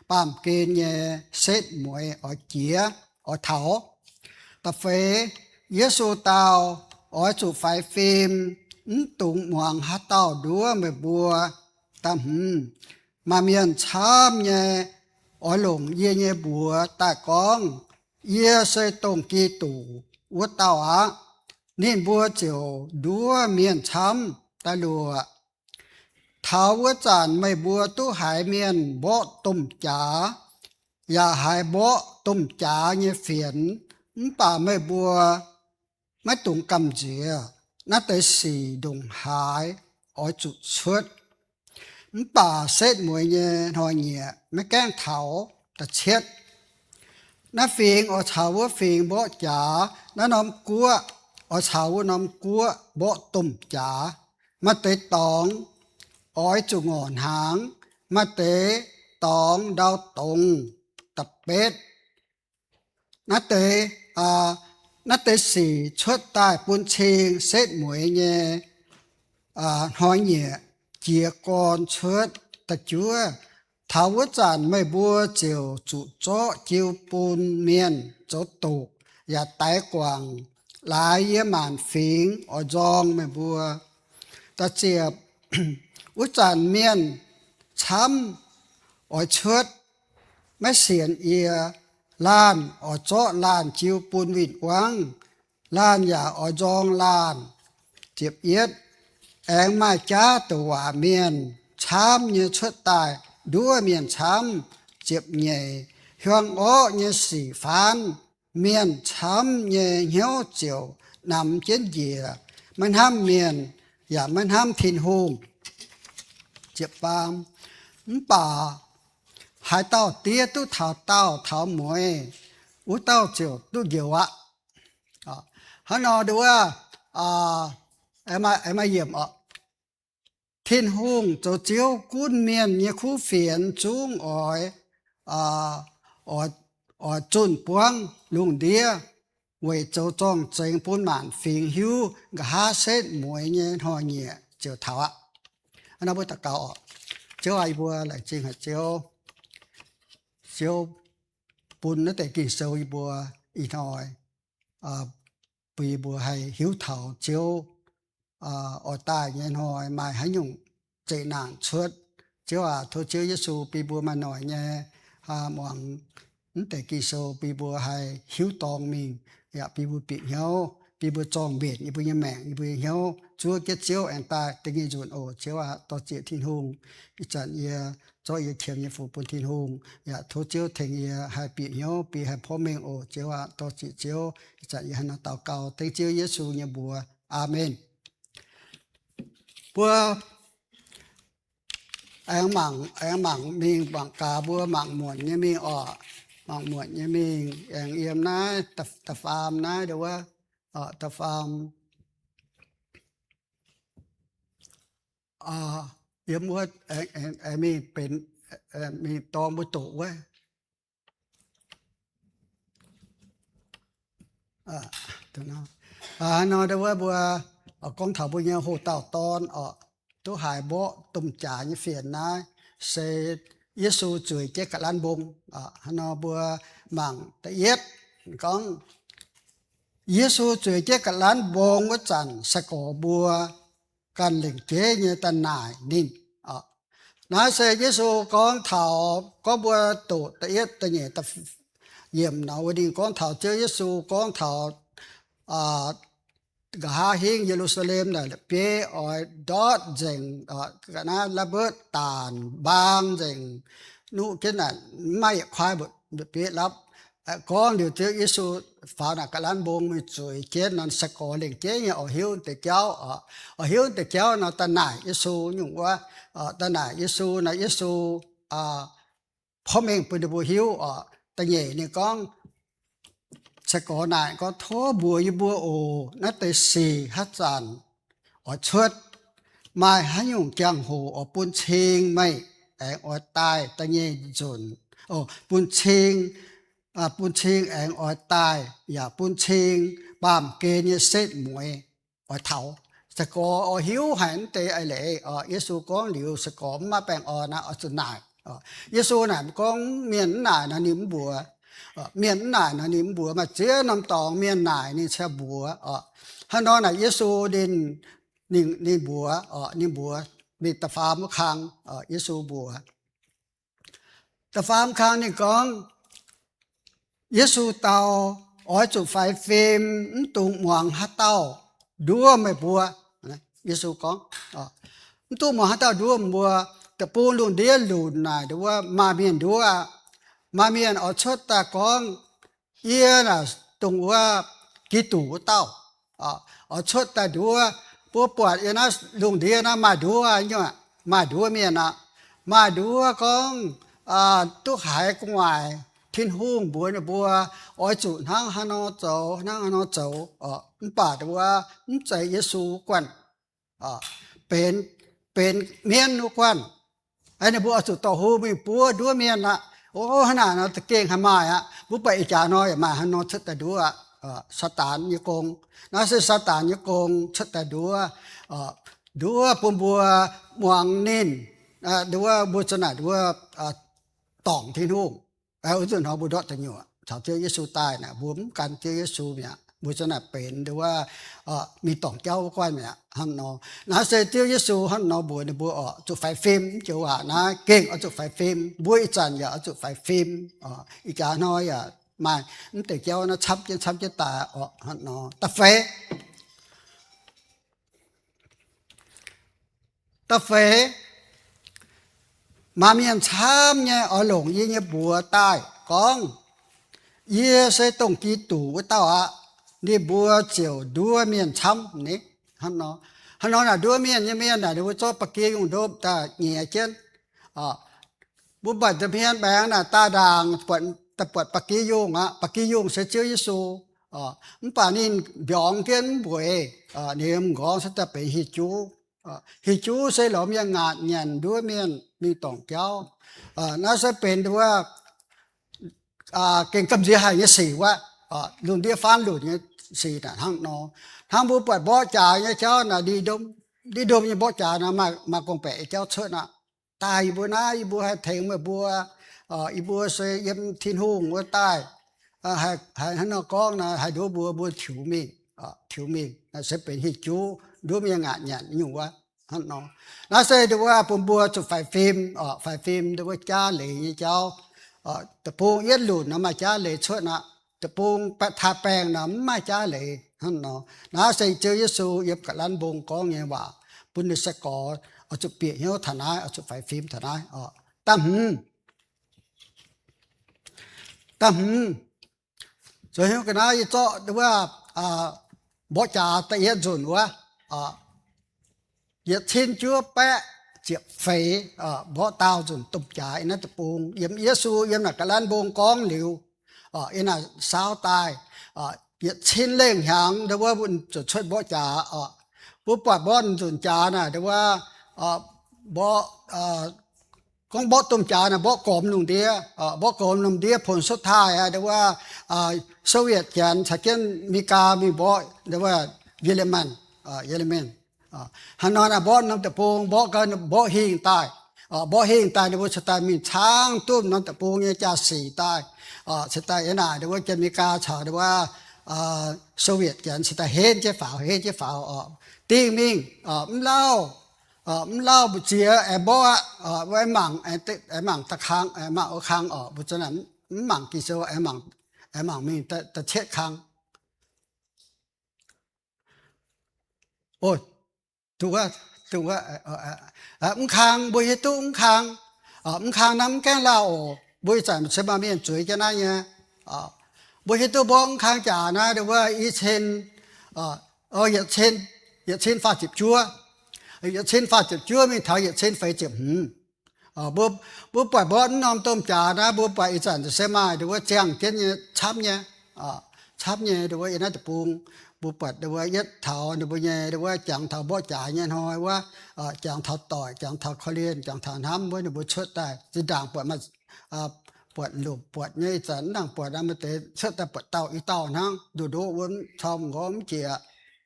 baamh gen nyei setv mueiz oix jiex, oix taux? Da'feix Yesu dau, Oix zuqc faix fim, mv dungx muangx haaix dauh nduov meih mbuo. Da'hmz, maaih mienh camv nyei oix longc yie nyei mbuox daaih gorngv, Yie se dongh Giduc wuov dauh aqv. Ninh mbuo ziouc nduov mienh camv. Da'luoqc, Taux wuov zanc meih mbuo duqv haiz mienh mborqv domh jaax, yaac haiz mborqv domh jaax nyei fienx, mv baac meih mbuo maiv dungx gamh nziex. Naaiv deix sic ndongc haaix oix zuqc cuotv? Mv baac setv mueiz nyei hnoi-nyieqc maiv gaengh taux. Da'cietv, naaiv fingx oix caux wuov fingx mborqv jaax, naaiv norm guoqv oix caux wuov norm guoqv mborqv domh jaax. Maaih deix dorngx oix zuqc ngorc hnaangx, maaih deix dorngx ndau dongz. Da'betv, naaiv deix, naaiv deix sic cuotv daaih bun cing setv mueiz nyei hnoi-nyieqc jiez gorn cuotv. Da'juov, taux wuov zanc meih mbuo ziouc zuqc zorqv jiu bun mienh zoux doqc yaac daix guangc laaix yiem maanc fingx oix nzorng meih mbuo. Da'ziepc, wuov zanc mienh camv oix cuotv, maiv sienx yie. Laanh oix zorqv laanh jiu bun win-wangv, laanh yaac oix nzorng laanh. Ziepc yietv, aengx maaih jaav douc waac mienh camv nyei cuotv daaih nduov mienh camv. Ziepc nyeic, hiuang orqv nyei sic faanv, mienh camv nyei hnyouv ziouc namx jienv njiec, maiv hnamv mienh yaac maiv hnamv Tin-Hungh. Ziepc faam, mv baac haaix dauh diev duqv taux daauh taux mueiz, wuov dauh ziouc duqv njoux aqv. Hnangv nor nduov, maaih yiemc oc. Tin-Hungh zoux Ziouv gunv mienh nyei kuv fienx zungv oix, oix zunh buangv lungh ndiev weic zoux zorng-zengx bun maanc fingx hiuv nqa'haav setv mueiz nyei hnoi-nyieqc ziouc taux aqv. Hnangv nor mbuo daux gaux oc. Ziouv aac, yie mbuo laengz zingh haic Ziouv. Ziouv bun naaiv deix Ging-Sou yie mbuo ih hnoi bun yie mbuo haih hiuv taux Ziouv oix daaih nyei hnoi maaih haaix nyungc zeqc naanc cuotv. Ziouv aac, tov Ziouv Yesu bun mbuo maaih noic nyei muangx naaiv deix Ging-Sou, bun mbuo haih hiuv dorngx mingh, yaac bun mbuo bieqc hnyouv, bun mbuo zorng-mbenc yie mbuo nyei maengc, yie mbuo nyei hnyouv. Zuov jienv Ziouv aengx daaih da'nyeic nzunc oc. Ziouv aac, dor-ziec Tin-Hungh. Ih zanc yie zorqv yie qiemx nyei fu bun Tin-Hungh, yaac tov Ziouv tengx yie haih bieqc hnyouv, bun haih porv mengh oc. Ziouv aac, dor-ziec Ziouv. Ih zanc yie hnangv naaiv daux gaux dengv Ziouv Yesu nyei mbuox. Aamen. Mbuo aengx mangc, aengx mangc mingh mangc gaax mbuo mangc muonc nyei mingh oc. Mangc muonc nyei mingh aengx yiem naaiv da'faam naaiv wuov, da'faam yiem wuov, aengx mingh benx, mingh dorng mbuo doqc wuov. Nor wuov mbuo gorngv taux mbuo nyei hoc dauh dorn oc, duqv haiz mborqv domh jaax nyei fienx naaiv, se Yesu zueiz jienv ga'lanv mbong. Hnangv nor mbuo mangc da'yietv gorngv, Yesu zueiz jienv ga'lanv mbong wuov zanc, sai-gorx mbuo ganh lengc jeiv nyei daaih naaic ninh. Naaiv se Yesu gorngv taux, gorngv mbuo doqc da'yietv, da'nyeic, yiemc nor wuov ninh gorngv taux Ziouv Yesu gorngv taux nqa'haav hingv Ye^lu^saa^lem naaic la'bieiv oix ndortv nzengc, ga'naaiv la'mbotv daanc mbaang nzengc, nuqv jienv naaic maiv yietc kuaaiv mbu'bieiv lapv. Gorngv liuz Ziouv Yesu faaux naaic ga'lanv mbong mingh zueiz jienv nor, sai-gorx lengc jeiv nyei oix hiuv deix jauv oc. Oix hiuv deix jauv nor daaih naaic Yesu nyungc wuov, daaih naaic Yesu nor, Yesu porv mengh bun ninh mbuo hiuv oc. Da'nyeic ninh gorngv, Sai-gorx naaic gorngv, tov mbuox yie mbuo oc, naaiv deix sic haaix zanc oix cuotv, maaih haaix nyungc jangx-hoc oix bun cing meih aengx oix daaih da'nyeic nzunc, bun cing, bun cing aengx oix daaih, yaac bun cing baamh gen nyei setv mueiz oix taux. Sai-gorx oix hiuv haic naaiv deix eix leiz. Yesu gorngv liuz, sai-gorx mv maaih baengh orn aqv, oix zuqc naaic. Yesu naaic gorngv mienh mv naaic nor ninh mv mbuox. Mienh mv naaic nor ninh mv mbuox, maaih ziex norm dorngx mienh naaic ninh ziouc mbuox. Hnangv nor naaic Yesu ninh, ninh mbuox, ninh mbuox mingh da'faam wuov kang, Yesu mbuox. Da'faam kang ninh gorngv, Yesu dau, oix zuqc faix fim, mv dungx muangx haaix dauh nduov meih mbuo. Yesu gorngv, mv dungx muangx haaix dauh nduov meih mbuo. Deic-bung lungh ndiev lunc naaic nduov maaih mienh nduov aqv. Maaih mienh oix cuotv daaih gorngv, yie naaic dongh wuov Giduc wuov dauh. Oix cuotv daaih nduov. Mbuo buatc yiem naaiv lungh ndiev naaiv maaih nduov, maaih nduov mienh aqv. Maaih nduov gorngv duqv haiz gu'nguaaic Tin-Hungh mbuox ninh mbuo oix zuqc hnangv haaix nor zoux, hnangv haaix nor zoux. Mv baac nduov mv zeiz Yesu guanh, benx, benx hmien wuov guanh. Ninh mbuo oix zuqc dorh hung mingh buov nduov mienh aqv. O, hnangv naaic nor za'gengh haih maaih aqv. Mbuo buatc ih jaax hnoi yaac maaih haaix nor cuotv daaih nduov aqv. Saadaan nyei gong. Naaiv se Saadaan nyei gong cuotv daaih nduov, nduov bun mbuo muangx ninh, nduov mbuo za'naaic nduov dorngc Tin-Hungh. Wuov zanc hnoi mbuo ndortv deic nyuoqc caux Ziouv Yesu daaih naaic, mbuo mv gan Ziouv Yesu mi'aqv. Mbuo za'naaic benx nduov mingh dorngc jauv wuov guanh mi'aqv. Hnangv nor, naaiv se Ziouv Yesu hnangv nor mbuox ninh mbuo oix zuqc faix fim. Mv joux waac naaiv gengh oix zuqc faix fim. Mbuo ih zanc yaac oix zuqc faix fim. Ih jaax hnoi yaac maaih mv deix jauv naaiv camv jienv camv jienv daaih oc. Hnangv nor da'feix, da'feix, maaih mienh camv nyei oix longc yie nyei mbuox daaih gorngv, yie se dongh Giduc wuov dauh aqv. Ninh mbuo ziouc nduov mienh camv ni. Hnangv nor, hnangv nor naaic nduov mienh nyei mienh naaic ninh mbuo zorqv ba'gi yungh ndopv daaih nyiex jienv. Mbuo buatc nza'hmien maengx naaic daaih ndaangc, buatc ba'gi yungh aqv. Ba'gi yungh se Ziouv Yesu. Mv baac ninh mbiorngz jienv mv mbueiz, ninh m'nqorngv se daaih benx hieh juv. Hieh juv se lorz mienh ngaatc nyanc nduov mienh mingh dorngc jauv. Naaiv se benx wuov gengh gamh nziex haic nyei sic wuov. Lungh ndiev faanv lunc nyei sic naaic hnangv nor. Hnangv mbuo buatc mborqv jaax nyei jauv naaic, ndin ndom nyei mborqv jaax naaic maaih gorngv-baeqc nyei jauv cuotv aqv. Daaih yie mbuo naaiv, yie mbuo haih tengx meih mbuo. Yie mbuo se yiem Tin-Hungh wuov daaih. Haih hnangv nor gorngv naaic, haih nduov mbuo, mbuo tiux mingh, tiux mingh naaic se benx hieh juv, nduov mienh ngaatc nyanc nyungc wuov. Hnangv nor, naaiv se nduov bun mbuo zuqc faix fim, faix fim nduov jaav leiz nyei jauv. Deic-bung yietv lunc nor maaih jaav leiz cuotv aqv. Deic-bung taaih baengh nor mv maaih jaav leiz. Hnangv nor, naaiv se Ziouv Yesu yiem ga'lanv mbong gorngv nyei waac bun ninh sai-gorx oix zuqc bieqc hnyouv taux naaiv, oix zuqc faix fim taux naaiv oc. Da'hmz, da'hmz, zoux hnyouv ga'naaiv yie zorqv wuov mborqv jaax da'yietv nzunc wuov, yietc cin juov baeqv ziepc feix mborqv daauh nzunc domh jaax yiem naaiv deic-bung, yiem Yesu yiem naaic ga'lanv mbong gorngv liuz, yiem naaic saauv daaih yietc cin lengh hnyangx nduov wuov zuqc cuotv mborqv jaax oc. Mbuo buatc mborqv nzunc jaax naaic nduov wuov, mborqv, gorngv mborqv domh jaax naaic mborqv gormx lungh ndiev, mborqv gormx lungh ndiev ผลสุดท้าย aqv, nduov wuov Soviet Janx caux jienv Meigaa mingh mborqv nduov wuov Yeremen, Yeremen. Hnangv nor naaic mborqv norm deic-bung, mborqv gau, mborqv hingh daaih, mborqv hingh daaih ninh mbuo cingx daaih mingh caangv duqv norm deic-bung nyei jaa-sic daaih, cingx daaih yiem naaic nduov wuov Janx-Meigaa caux nduov wuov Soviet Janx cingx daaih henv jienv faaux, henv jienv faaux oc. Dingh mingh, mv lauh, mv lauh mbu'ziex aengx mborqv aqv, mbuo aengx mangc, aengx mangc da'kang, aengx mangc wuov kang oc. Mbuo za'naaic mv mangc Ging-Sou, aengx mangc mingh da'cietv kang. Mv kang, mbuo hiuv duqv mv kang, mv kang naaiv mv gaengh lauh oc. Mbuo ih zanc se maaih mienh zueiz jienv naaiv nyei. Mbuo hiuv duqv mborqv mv kang jaax naaiv nduov wuov i cin, yietc cin, yietc cin faah ziepc juov, yietc cin faah ziepc juov mingh taux yietc cin feix ziepc hmz. Mbuo, mbuo buatc mborqv mv norm domh jaax naaiv, mbuo buatc ih zanc se maaih nduov wuov ziangh jienv nyei camv nyei. camv nyei. Nduov wuov yiem naaiv deic-bung, mbuo buatc nduov wuov yietv taux ninh mbuo nyei nduov wuov jangx taux mborqv jaax nyei hnoi wuov, jangx taux doic, jangx taux korv-lienh, jangx taux hnamv wuov, ninh mbuo cuotv daaih zinh ndaangc buatc maaih buatc lomc buatc nyei, ih zanc mv nangc buatc aqv, maaih deix cuotv daaih buatc dauh i dauh hnangv, nduqc ndoqv wuov, corng nqorngv mv jiex,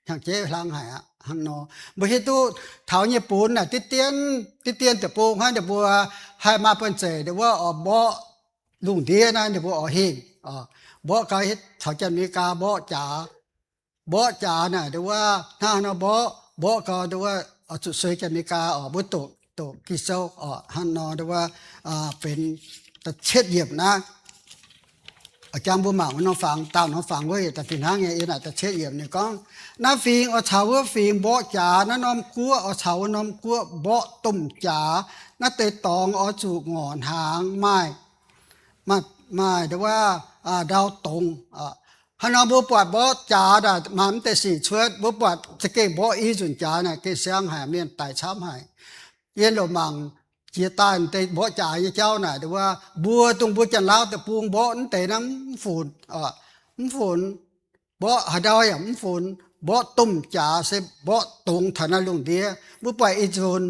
hnyangx-jeiv hlang haic aqv hnangv nor. Mbuo hiuv duqv taux nyei bunx naaic diqv dien, diqv dien deic-bung hnangv, ninh mbuo haih maaih buonv-zeic nduov wuov oix mborqv lungh ndiev naaiv, ninh mbuo oix hingh, mborqv gau hietv caux Janx-Merigaa mborqv jaax. Mborqv jaax naaic nduov wuov hnangv haaix nor mborqv, mborqv gau nduov wuov oix zuqc sueih Janx-Merigaa oc, mbuo doqc, doqc Ging-Sou oc, hnangv nor nduov wuov benx da'cietv yiemc naaiv. Jangx mbuo mangc wuov norm fangx, daauh norm fangx wuov yietc daaih fih hnangv nyei. Yiem naaic da'cietv yiemc ninh gorngv, naaiv fingx oix caux wuov fingx mborqv jaax, naaiv norm guoqv oix caux wuov norm guoqv mborqv domh jaax. Naaiv deix dorngx oix zuqc ngorc hnaangx maaih, maaih, maaih nduov wuov ndau dongz. Hnangv nor mbuo buatc mborqv jaax naaic maaih mv deix sic cuotv. Mbuo buatc za'gengh mborqv i nzunc jaax naaic gengh siang haic, mienh daic camv haic. Yie lomc mangc jiex daaih deix mborqv jaax nyei jauv naaic nduov wuov mbuo dongh mbuo Janx-Lauv deic-bung mborqv mv deix naaiv mv funx, mv funx. Mborqv haaix ndau yaac mv funx. Mborqv domh jaax se mborqv dongz taux naaiv lungh ndiev. Mbuo buatc ih nzunc,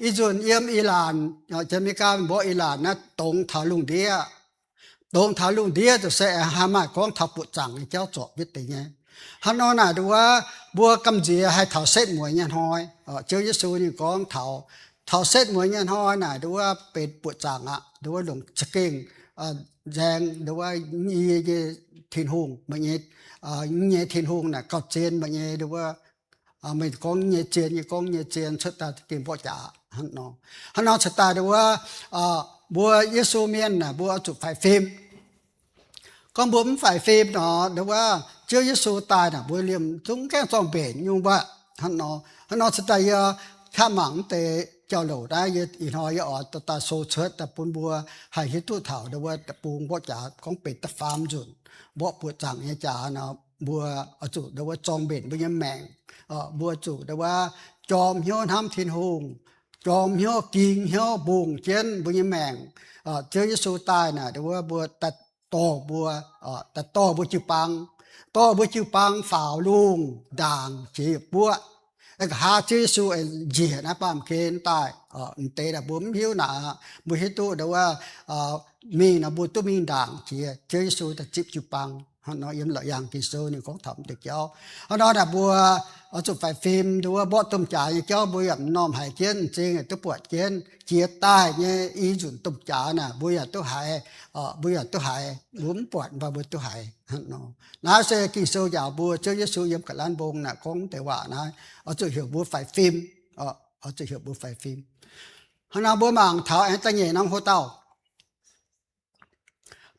ih nzunc yiem Iraanc, Janx-Merigaa mborqv Iraanc naaiv dongz taux lungh ndiev. Dongz taux lungh ndiev ziouc se aengx haih maaih gorngv taux buoqc zaangc nyei jauv zorpc jienv deix nyei. Hnangv nor naaic nduov wuov mbuo gamh nziex haih taux setv mueiz nyei hnoi. Ziouv Yesu ninh gorngv taux, taux setv mueiz nyei hnoi naaic nduov wuov benx buoqc zaangc aqv. Nduov wuov longc za'gengh nzaeng nduov wuov yie nyei Tin-Hungh, meih nyei, nyei Tin-Hungh naaic gauh zien meih nyei nduov wuov, meih gorngv nyei zien, yie gorngv nyei zien, cuotv daaih za'gengh mborqv jaax hnangv nor. Hnangv nor cuotv daaih nduov wuov mbuo Yesu mienh naaic mbuo oix zuqc faix fim. Gorngv mbuo mv faix fim nor, nduov wuov Ziouv Yesu daaih naaic mbuo liemh zungv gaengh zorng-mbenc nyungc wuov. Hnangv nor, hnangv nor cuotv daaih yie qaqv mangc mv deix jauv-louc naaiv, yie ih hnoi yie oix daaih sou cuotv daaih bun mbuo haih hiuv duqv taux nduov wuov deic-bung mborqv jaax gorngv benx da'faam nzunc, mborqv buoqc zaangc nyei jaax nor, mbuo oix zuqc nduov wuov zorng-mbenc mbuo nyei maengc. Mbuo zuqc nduov wuov jorm hnyouv hnamv Tin-Hungh, jorm hnyouv, ging hnyouv mbungh jienv mbuo nyei maengc. Ziouv Yesu daaih naaic nduov wuov mbuo daaih dorh mbuo, daaih dorh mbuo jiu-baang, dorh mbuo jiu-baang faaux lungh ndaangc jiex yietc buoqv. Nqa'haav Ziouv Yesu aengx njiec naaiv baamh gen daaih, m'deix naaic mbuo mv hiuv naaic, mbuo hiuv duqv nduov wuov mingh nor mbuo duqv mingh ndaangc jiex. Ziouv Yesu daaih zipv jiu-baang. Hnangv nor yiem Laauc Yaangh Ging-Sou ninh gorngv taux m'deix jauv. Hnangv nor naaic mbuo oix zuqc faix fim nduov wuov mborqv domh jaax nyei jauv mbuo yaac m'normh haiz jienv, m'zing yaac duqv buatc jienv. Jiex daaih nyei i nzunc domh jaax naaic mbuo yaac duqv haiz, mbuo yaac duqv haiz, mbuo mv buatc mv baac mbuo duqv haiz. Hnangv nor, naaiv se Ging-Sou njaaux mbuo, Ziouv Yesu yiem ga'lanv mbong naaic gorngv deix waac naaiv, oix zuqc heuc mbuo faix fim, oix zuqc heuc mbuo faix fim. Hnangv nor mbuo mangc taux aengx da'nyeic norm hoc-dauh.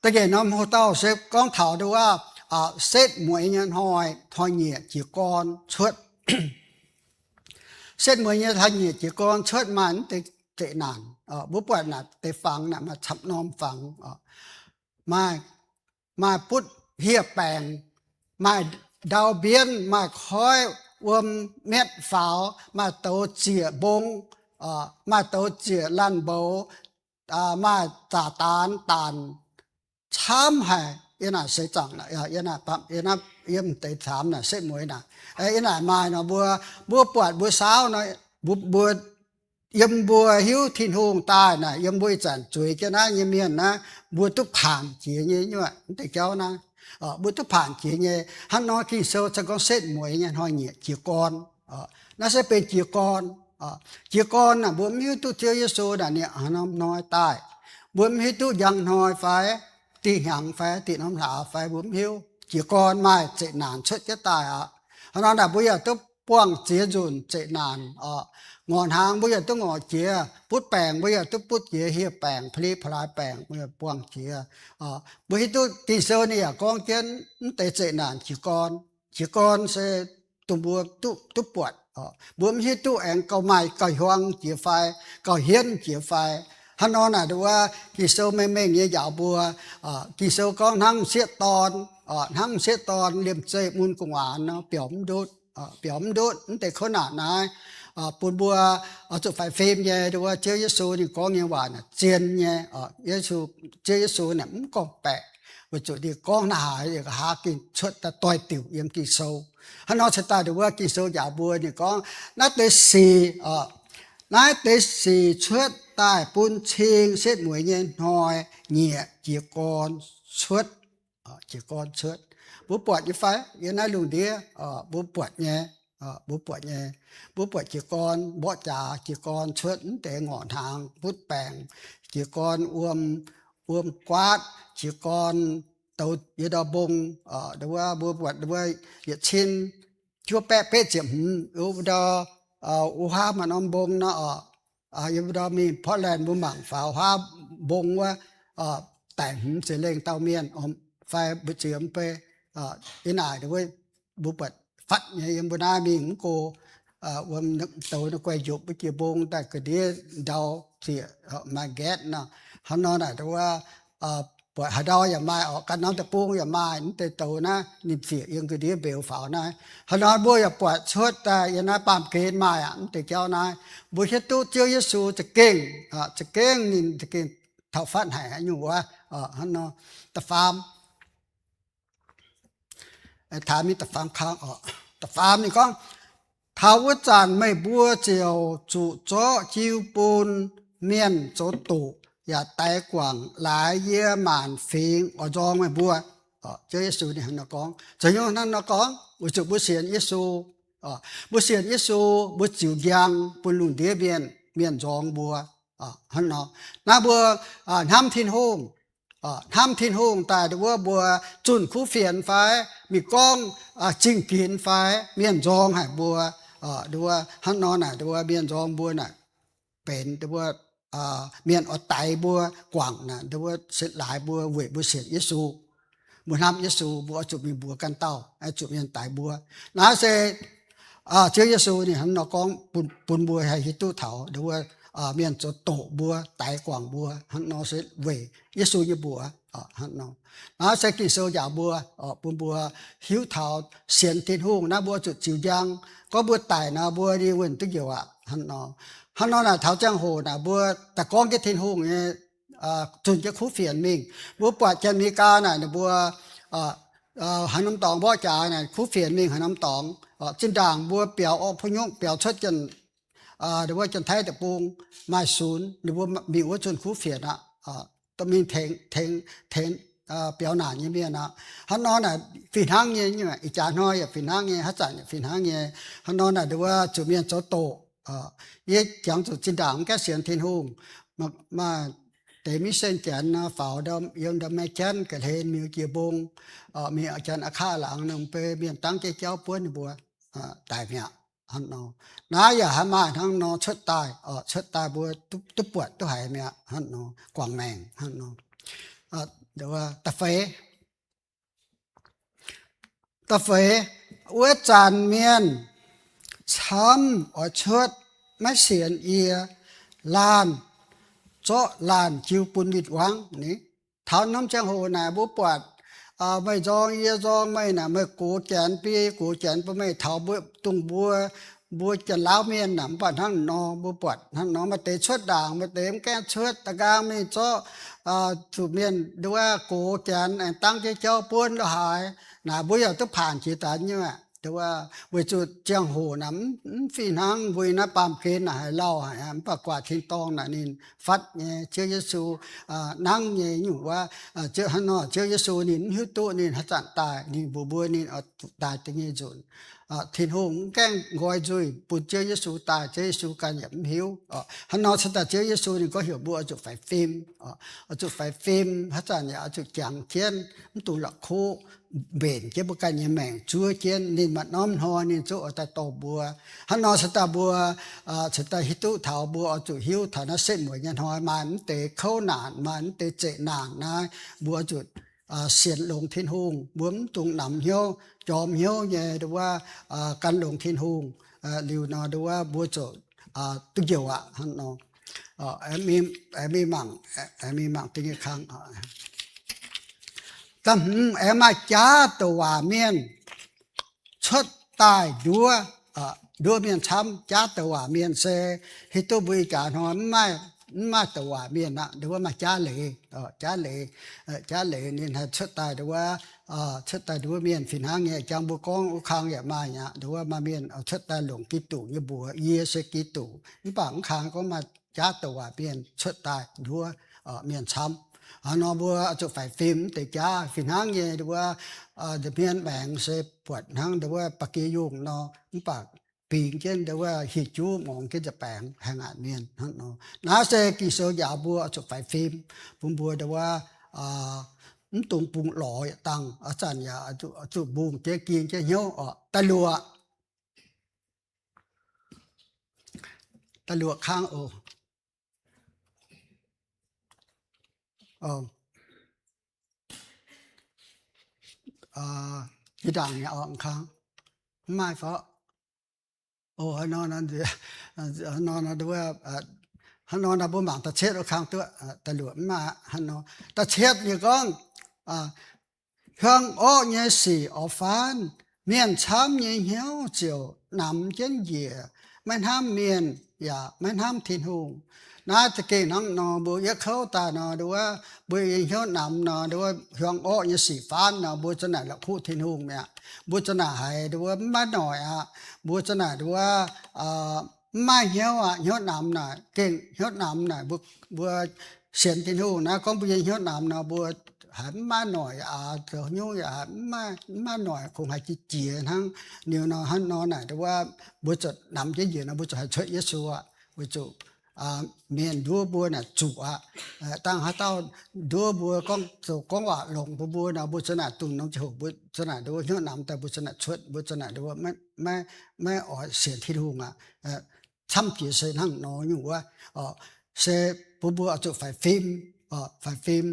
Da'nyeic norm hoc-dauh se gorngv taux nduov wuov setv mueiz nyei hnoi, hnoi-nyieqc jiez gorn cuotv. Setv mueiz nyei hnoi-nyieqc jiez gorn cuotv maaih mv deix zeqc naanc. Mbuo buatc naaic deix fangx naaic maaih camv norm fangx. Maaih, maaih butv hieh baengc, maaih ndau mbienv, maaih koiv wuom mietv faaux, maaih douz ziec mbong, maaih douz ziec laanh mboux, maaih zaac daanx daanc, camv haic. Yiem naaic seix zaangc, yiem naaiv, yiem deix caamx naaic setv mueiz naaic, yiem naaic maaih nor mbuo, mbuo buatc mbuo saauv nor, mbuo, mbuo yiem mbuo hiuv Tin-Hungh daaih naaic, yiem mbuo ih zanc zueiz jienv naaiv nyei mienh naaiv, mbuo duqv paanc jiex nyei nyuoqc mv deix jauv naaiv. Mbuo duqv paanc jiex nyei. Hnangv nor Ging-Sou se gorngv setv mueiz nyei hnoi-nyieqc jiez gorn. Naaiv se benx jiez gorn. Jiez gorn naaic mbuo mv hiuv duqv Ziouv Yesu naaic ninh hnoi daaih. Mbuo mv hiuv duqv njang hnoi fai, dih hnyangx fai, dih norm hlaax fai, mbuo mv hiuv. Jiez gorn maaih zeqc naanc cuotv jienv daaih aqv. Hnangv nor naaic mbuo yaac duqv buangh ziex nzunc zeqc naanc oc. Ngorc hnaangx mbuo yaac duqv ngorc jiex, butv baengc mbuo yaac duqv butv jiex, hieh baengc, pa'li pa'laaix baengc mbuo yaac buangh jiex. Mbuo hiuv duqv Ging-Sou ninh yaac gorngv jienv mv deix zeqc naanc jiez gorn. Jiez gorn se dongh mbuo duqv, duqv buatc. Mbuo mv hiuv duqv aengx gauh maaih gauh hiuang jiex fai, gauh hienv jiex fai. Hnangv nor naaic nduov wuov Ging-Sou mengh mengh nyei njaaux mbuo. Ging-Sou gorngv hnangv m'sieqv dorn, hnangv m'sieqv dorn liemh zeih mun gu'nguaaz nor biaux mv ndutv, biaux mv ndutv mv deix kouv naanc naaiv. Bun mbuo oix zuqc faix fim nyei nduov wuov Ziouv Yesu ninh gorngv nyei waac naaic zien nyei. Yesu, Ziouv Yesu naaic mv gorngv-baeqc. weic zuqc ninh gorngv naaiv haaix, ninh nqa'haav gengh cuotv daaih doix-diuc yiem Ging-Sou. Hnangv nor cingx daaih ndongc wuov Ging-Sou njaaux mbuo, ninh gorngv naaiv deix sic, naaiv deix sic cuotv daaih bun cing setv mueiz nyei hnoi nyieqc jiez gorn cuotv. Jiez gorn cuotv. Mbuo buatc nyei fai? Yiem naaiv lungh ndiev mbuo buatc nyei, mbuo buatc nyei. Mbuo buatc jiez gorn mborqv jaax, jiez gorn cuotv mv deix ngorc hnaangx, butv baengc, jiez gorn wuom, wuom guaatv, jiez gorn douz yie ndau mbong, ndongc wuov mbuo buatc ndongc wuov yietc cin juov baeqv betv ziepc hmz, wuov ndau, wuov haav maaih norm mbong nor oc, yie mbuo ndau mingh Portland mbuo mangc faaux haav mbong wuov, daic hmz ziepc lengh dauh mienh, fai mbu'ziex mv bei, yie naaic ndongc wuov mbuo buatc fatv nyei yiem mbuo naaiv mingh mv go, wuom douz naaiv guai njopc wuov jiex mbong daaih ga'ndiev ndau ziec maaih nqaetv nor. Hnangv nor naaic ndongc wuov buatc haaix ndau yaac maaih oc, ganh norm deic-bung yaac maaih mv deix douz naaiv, ninh ziec yiem ga'ndiev mbeux faaux naaiv. Hnangv nor mbuo yaac buatc cuotv daaih yiem naaiv baamh gen maaih aqv, mv deix jauv naaiv. Mbuo hiuv duqv Ziouv Yesu za'gengh, za'gengh ninh za'gengh taux fatv haic nyungc wuov. Hnangv nor, da'faam, taux mingh da'faam kang oc. Da'faam ninh gorngv, taux wuov zanc meih mbuo ziouc zuqc zorqv jiu bun mienh zoux doqc yaac daix guangc laaix yie maanc fingx oix nzorng meih mbuo. Ziouv Yesu ninh hnangv nor gorngv. Zoux hnyouv hnangv nor gorngv? Weic zuqc mbuo sienx Yesu. Mbuo sienx Yesu, mbuo ziux njang bun lungh ndiev mienh, mienh nzorng mbuo. Hnangv nor, naaiv mbuo hnamv Tin-Hungh, hnamv Tin-Hungh daaih ndongc wuov mbuo zunh kuv fienx fai mingh gorngv zingh ginx fai mienh nzorng haic mbuo, ndongc wuov hnangv nor naaic ndongc wuov mienh nzorng mbuo naaic benx ndongc wuov mienh oix daix mbuo guangc naaic ndongc wuov se laaix mbuo weic mbuo sienx Yesu. Mbuo hnamv Yesu, mbuo oix zuqc mingh mbuox ganh dauh, oix zuqc mienh daix mbuo. Naaiv se Ziouv Yesu ninh hnangv nor gorngv bun, bun mbuo haih hiuv duqv taux ndongc wuov mienh zoux doqc mbuo, daix guangc mbuo, hnangv nor se weic Yesu nyei mbuox. Hnangv nor, naaiv se Ging-Sou njaaux mbuo, bun mbuo hiuv taux sienx Tin-Hungh naaiv mbuo zuqc ziux njang. Gorngv mbuo daic nor mbuo nyei wuonh duqv njoux aqv. Hnangv nor, hnangv nor naaic taux ziangh hoc naaic mbuo daaih gorngv jienv Tin-Hungh nyei, zunh jienv kuv fienx mingh. Mbuo buatc Janx-Meigaa naaic ninh mbuo haaix norm dorngx mborqv jaax naaic kuv fienx mingh haaix norm dorngx. Zinh ndaangc mbuo biaux orqv puv nyungv biaux cuotv Janx, ndongc wuov Janx-Taiv deic-bung maaih sunx, ninh mbuo mingh wuov zunh kuv fienx aqv, dorh mingh tengx, tengx, tengx biaux naanc nyei mienh aqv. Hnangv nor naaic fih hnangv nyei, ih jaax hnoi yaac fih hnangv nyei, haaix zanc yaac fih hnangv nyei. Hnangv nor naaic ndongc wuov zuqc mienh zoux doqc. Yie jangx zuqc zinh ndaangc mv gaengh sienx Tin-Hungh, maaih deix mission Janx nor faaux ndau, yiem ndau Maengh Janv ga'hlen mingh jiex mbong, mingh Janx-Aqc^kaa laangz nor, mv bei mienh dangv jienv jauv buonv ninh mbuo daic mi'aqv. Hnangv nor, naaiv yaac haaix maaih hnangv nor cuotv daaih, cuotv daaih mbuo duqv, duqv buatc duqv haiz mi'aqv. Hnangv nor guangc maengc hnangv nor. Da'feix, da'feix, wuov zanc mienh camv oix cuotv maiv sienx yie, laanh zorqv laanh jiu bun win-wangv ni. Taux norm ziangh hoc naaic mbuo buatc meih nzorng yie nzorng meih naaic, meih gox Janx, biei gox Janx bun meih taux mbuo, dongh mbuo, mbuo Janx-Lauv mienh naaic mv baac hnangv nor mbuo buatc hnangv nor maaih deix cuotv ndaangc, maaih deix mv gaengh cuotv, da'nqaang mingh zorqv zuqc mienh ndongc wuov gox Janx aengx dangv jienv jauv buonv lo haaix. Naaic mbuo yaac duqv paanc jiex daaih nyei aqv. Ndongc wuov weic zuqc ziangh hoc naaic mv fih hnangv mbuo naaiv baamh gen naaic haiz lauh haic, mv baac guaax tin-dorngh naaic ninh fatv nyei, Ziouv Yesu nangv nyei nyungc wuov. Hnangv nor Ziouv Yesu ninh mv hiuv duqv ninh haaix zanc daaih, ninh mbuox mbuo ninh oix zuqc daaih da'nyeic nzunc. Tin-Hungh mv gaengh nqoi nzuih bun Ziouv Yesu daaih, Ziouv Yesu ganh yaac mv hiuv. Hnangv nor cingx daaih Ziouv Yesu ninh gorngv heuc mbuo oix zuqc faix fim, oix zuqc faix fim, haaix zanc yaac oix zuqc jangx jienv, mv dungx la'kuqv, mbenc jienv mbuo ganh nyei maengc zuov jienv. Ninh maaih norm hnoi ninh zungv oix daaih dorh mbuo. Hnangv nor cingx daaih mbuo cingx daaih hiuv duqv taux mbuo oix zuqc hiuv taux naaiv setv mueiz nyei hnoi maaih mv deix kouv naanc, maaih mv deix zeqc naanc naaiv, mbuo oix zuqc sienx longx Tin-Hungh, mbuo mv dungx namx hnyouv, jorm hnyouv nyei ndongc wuov gan longx Tin-Hungh. Liuz nor ndongc wuov mbuo ziouc duqv njoux aqv hnangv nor. Aengx mingh mangc, aengx mingh mangc da'nyeic kang. Da'hmz aengx maaih jaav douc waac mienh cuotv daaih nduov, nduov mienh camv. Jaav douc waac mienh se hiuv duqv mbuo ih jaax hnoi mv maaih mv maaih douc waac mienh aqv. Nduov wuov maaih jaav leiz, jaav leiz, jaav leiz ninh haih cuotv daaih nduov wuov, cuotv daaih nduov wuov mienh fih hnangv nyei. Jangx mbuo gorngv wuov kang yaac maaih aqv. Nduov wuov maaih mienh cuotv daaih longc Giduc nyei mbuox, yie se Giduc. Mv baac wuov kang gorngv maaih jaav douc waac mienh cuotv daaih nduov mienh camv. Hnangv nor mbuo zuqc faix fim mv deix jaav fih hnangv nyei. Nduov wuov nza'hmien maengx se buatc hnangv nduov wuov ba'gi yungh nor, mv baac bingx jienv nduov wuov hieh juv morngx jienv nza'baengx haih ngaanc mienh hnangv nor. Naaiv se Ging-Sou njaaux mbuo zuqc faix fim, bun mbuo nduov wuov mv dungx bungx lorz yietc dangh. Ih zanc yaac zuqc mbungh jienv ging jienv hnyouv oc. Da'luoqc, da'luoqc kang oc. Ih ndaangc nyei oc, kang mv maaih fai? Hnangv nor, hnangv nor naaiv mbuo mangc da'cietv wuov kang duqv, da'luoqc mv maaih hnangv nor. Da'cietv nyei gorngv, hiuang orqv nyei sic oix faanv, mienh camv nyei hnyouv ziouc namx jienv njiec, maiv hnamv mienh yaac maiv hnamv Tin-Hungh. Naaiv za'gengh hnangv nor, mbuo yietv kouv daaih nor, nduov wuov mbuo nyei hnyouv namx nor, nduov wuov hiuang orqv nyei sic faanv nor, mbuo za'naaic la'kuqv Tin-Hungh mi'aqv. Mbuo za'naaic haiz nduov wuov mv maaih noic aqv. Mbuo za'naaic nduov wuov mv maaih hnyouv aqv. Hnyouv namx naaic gengh, hnyouv namx naaic mbuo, mbuo sienx Tin-Hungh naaiv, gorngv mbuo nyei hnyouv namx nor, mbuo haiz mv maaih noic aqv. Zoux nyungc yaac mv maaih, mv maaih noic, kungx haiz jiex jiex hnangv. Liuz nor hnangv nor naaic nduov wuov mbuo zuqc namx jienv njiec nor, mbuo zuqc haih cuotv Yesu aqv. Weic zuqc mienh nduov mbuo naaic zuqc aqv. Dangh haaix dauh nduov mbuo gorngv, zoux gorngv waac longx bun mbuo nor, mbuo za'naaic dungx norm ziangh hoc mbuo za'naaic nduov wuov hnyouv namx daaih, mbuo za'naaic cuotv, mbuo za'naaic nduov wuov maiv, maiv oix sienx Tin-Hungh aqv. Camv jiex se hnangv nor nyungc wuov. Se bun mbuo oix zuqc faix fim, faix fim,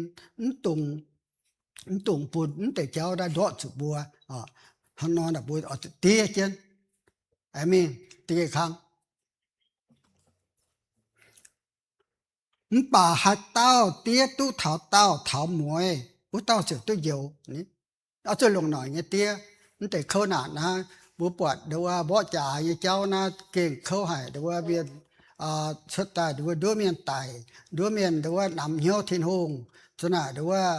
mv dungx, mv dungx bun mv deix jauv naaiv ndortv zuqc mbuo. Hnangv nor naaic mbuo oix zuqc diev jienv. Aa mingh, diev kang. Mv baac haaix dauh diev duqv taux daauh taux mueiz, wuov dauh ziouc duqv njoux. Oix zuqc longc noic nyei diev. Mv deix kouv naanc naaiv, mbuo buatc nduov wuov mborqv jaax nyei jauv naaiv gengh kouv haic. Nduov wuov mienh cuotv daaih nduov wuov nduov mienh daic, nduov mienh nduov wuov namx hnyouv Tin-Hungh. Za'naaic nduov wuov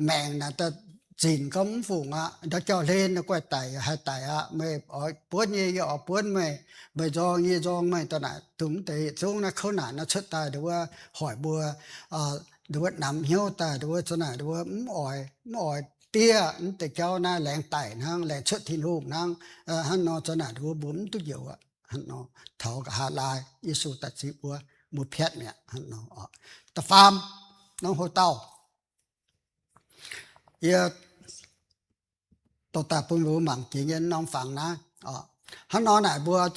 maengc naaic daaih zinc gorngv mv fungc aqv. Ndau jauv-hlen nor guaih daic, haih daic aqv. Meih oix buonv yie, yie oix buonv meih. Meih nzorng yie nzorng meih. Daaih naaic dongh mv deix yietc zungv naaiv kouv naanc naaiv cuotv daaih nduov wuov hoic mbuo nduov wuov namx hnyouv daaih nduov wuov za'naaic nduov wuov mv oix, mv oix diev mv deix jauv naaiv, laengz daic hnangv, laengz cuotv Tin-Hungh hnangv. Hnangv nor za'naaic nduov wuov mbuo mv duqv njoux aqv. Hnangv nor taux nqa'haav laai Yesu daaih zipv mbuo, mbuo piatv mi'aqv. Hnangv nor oc. Da'faam, norm hlo dauh, yie dorh daaih bun mbuo mangc jiex nyei norm fangx naaiv. Hnangv nor naaic mbuo oix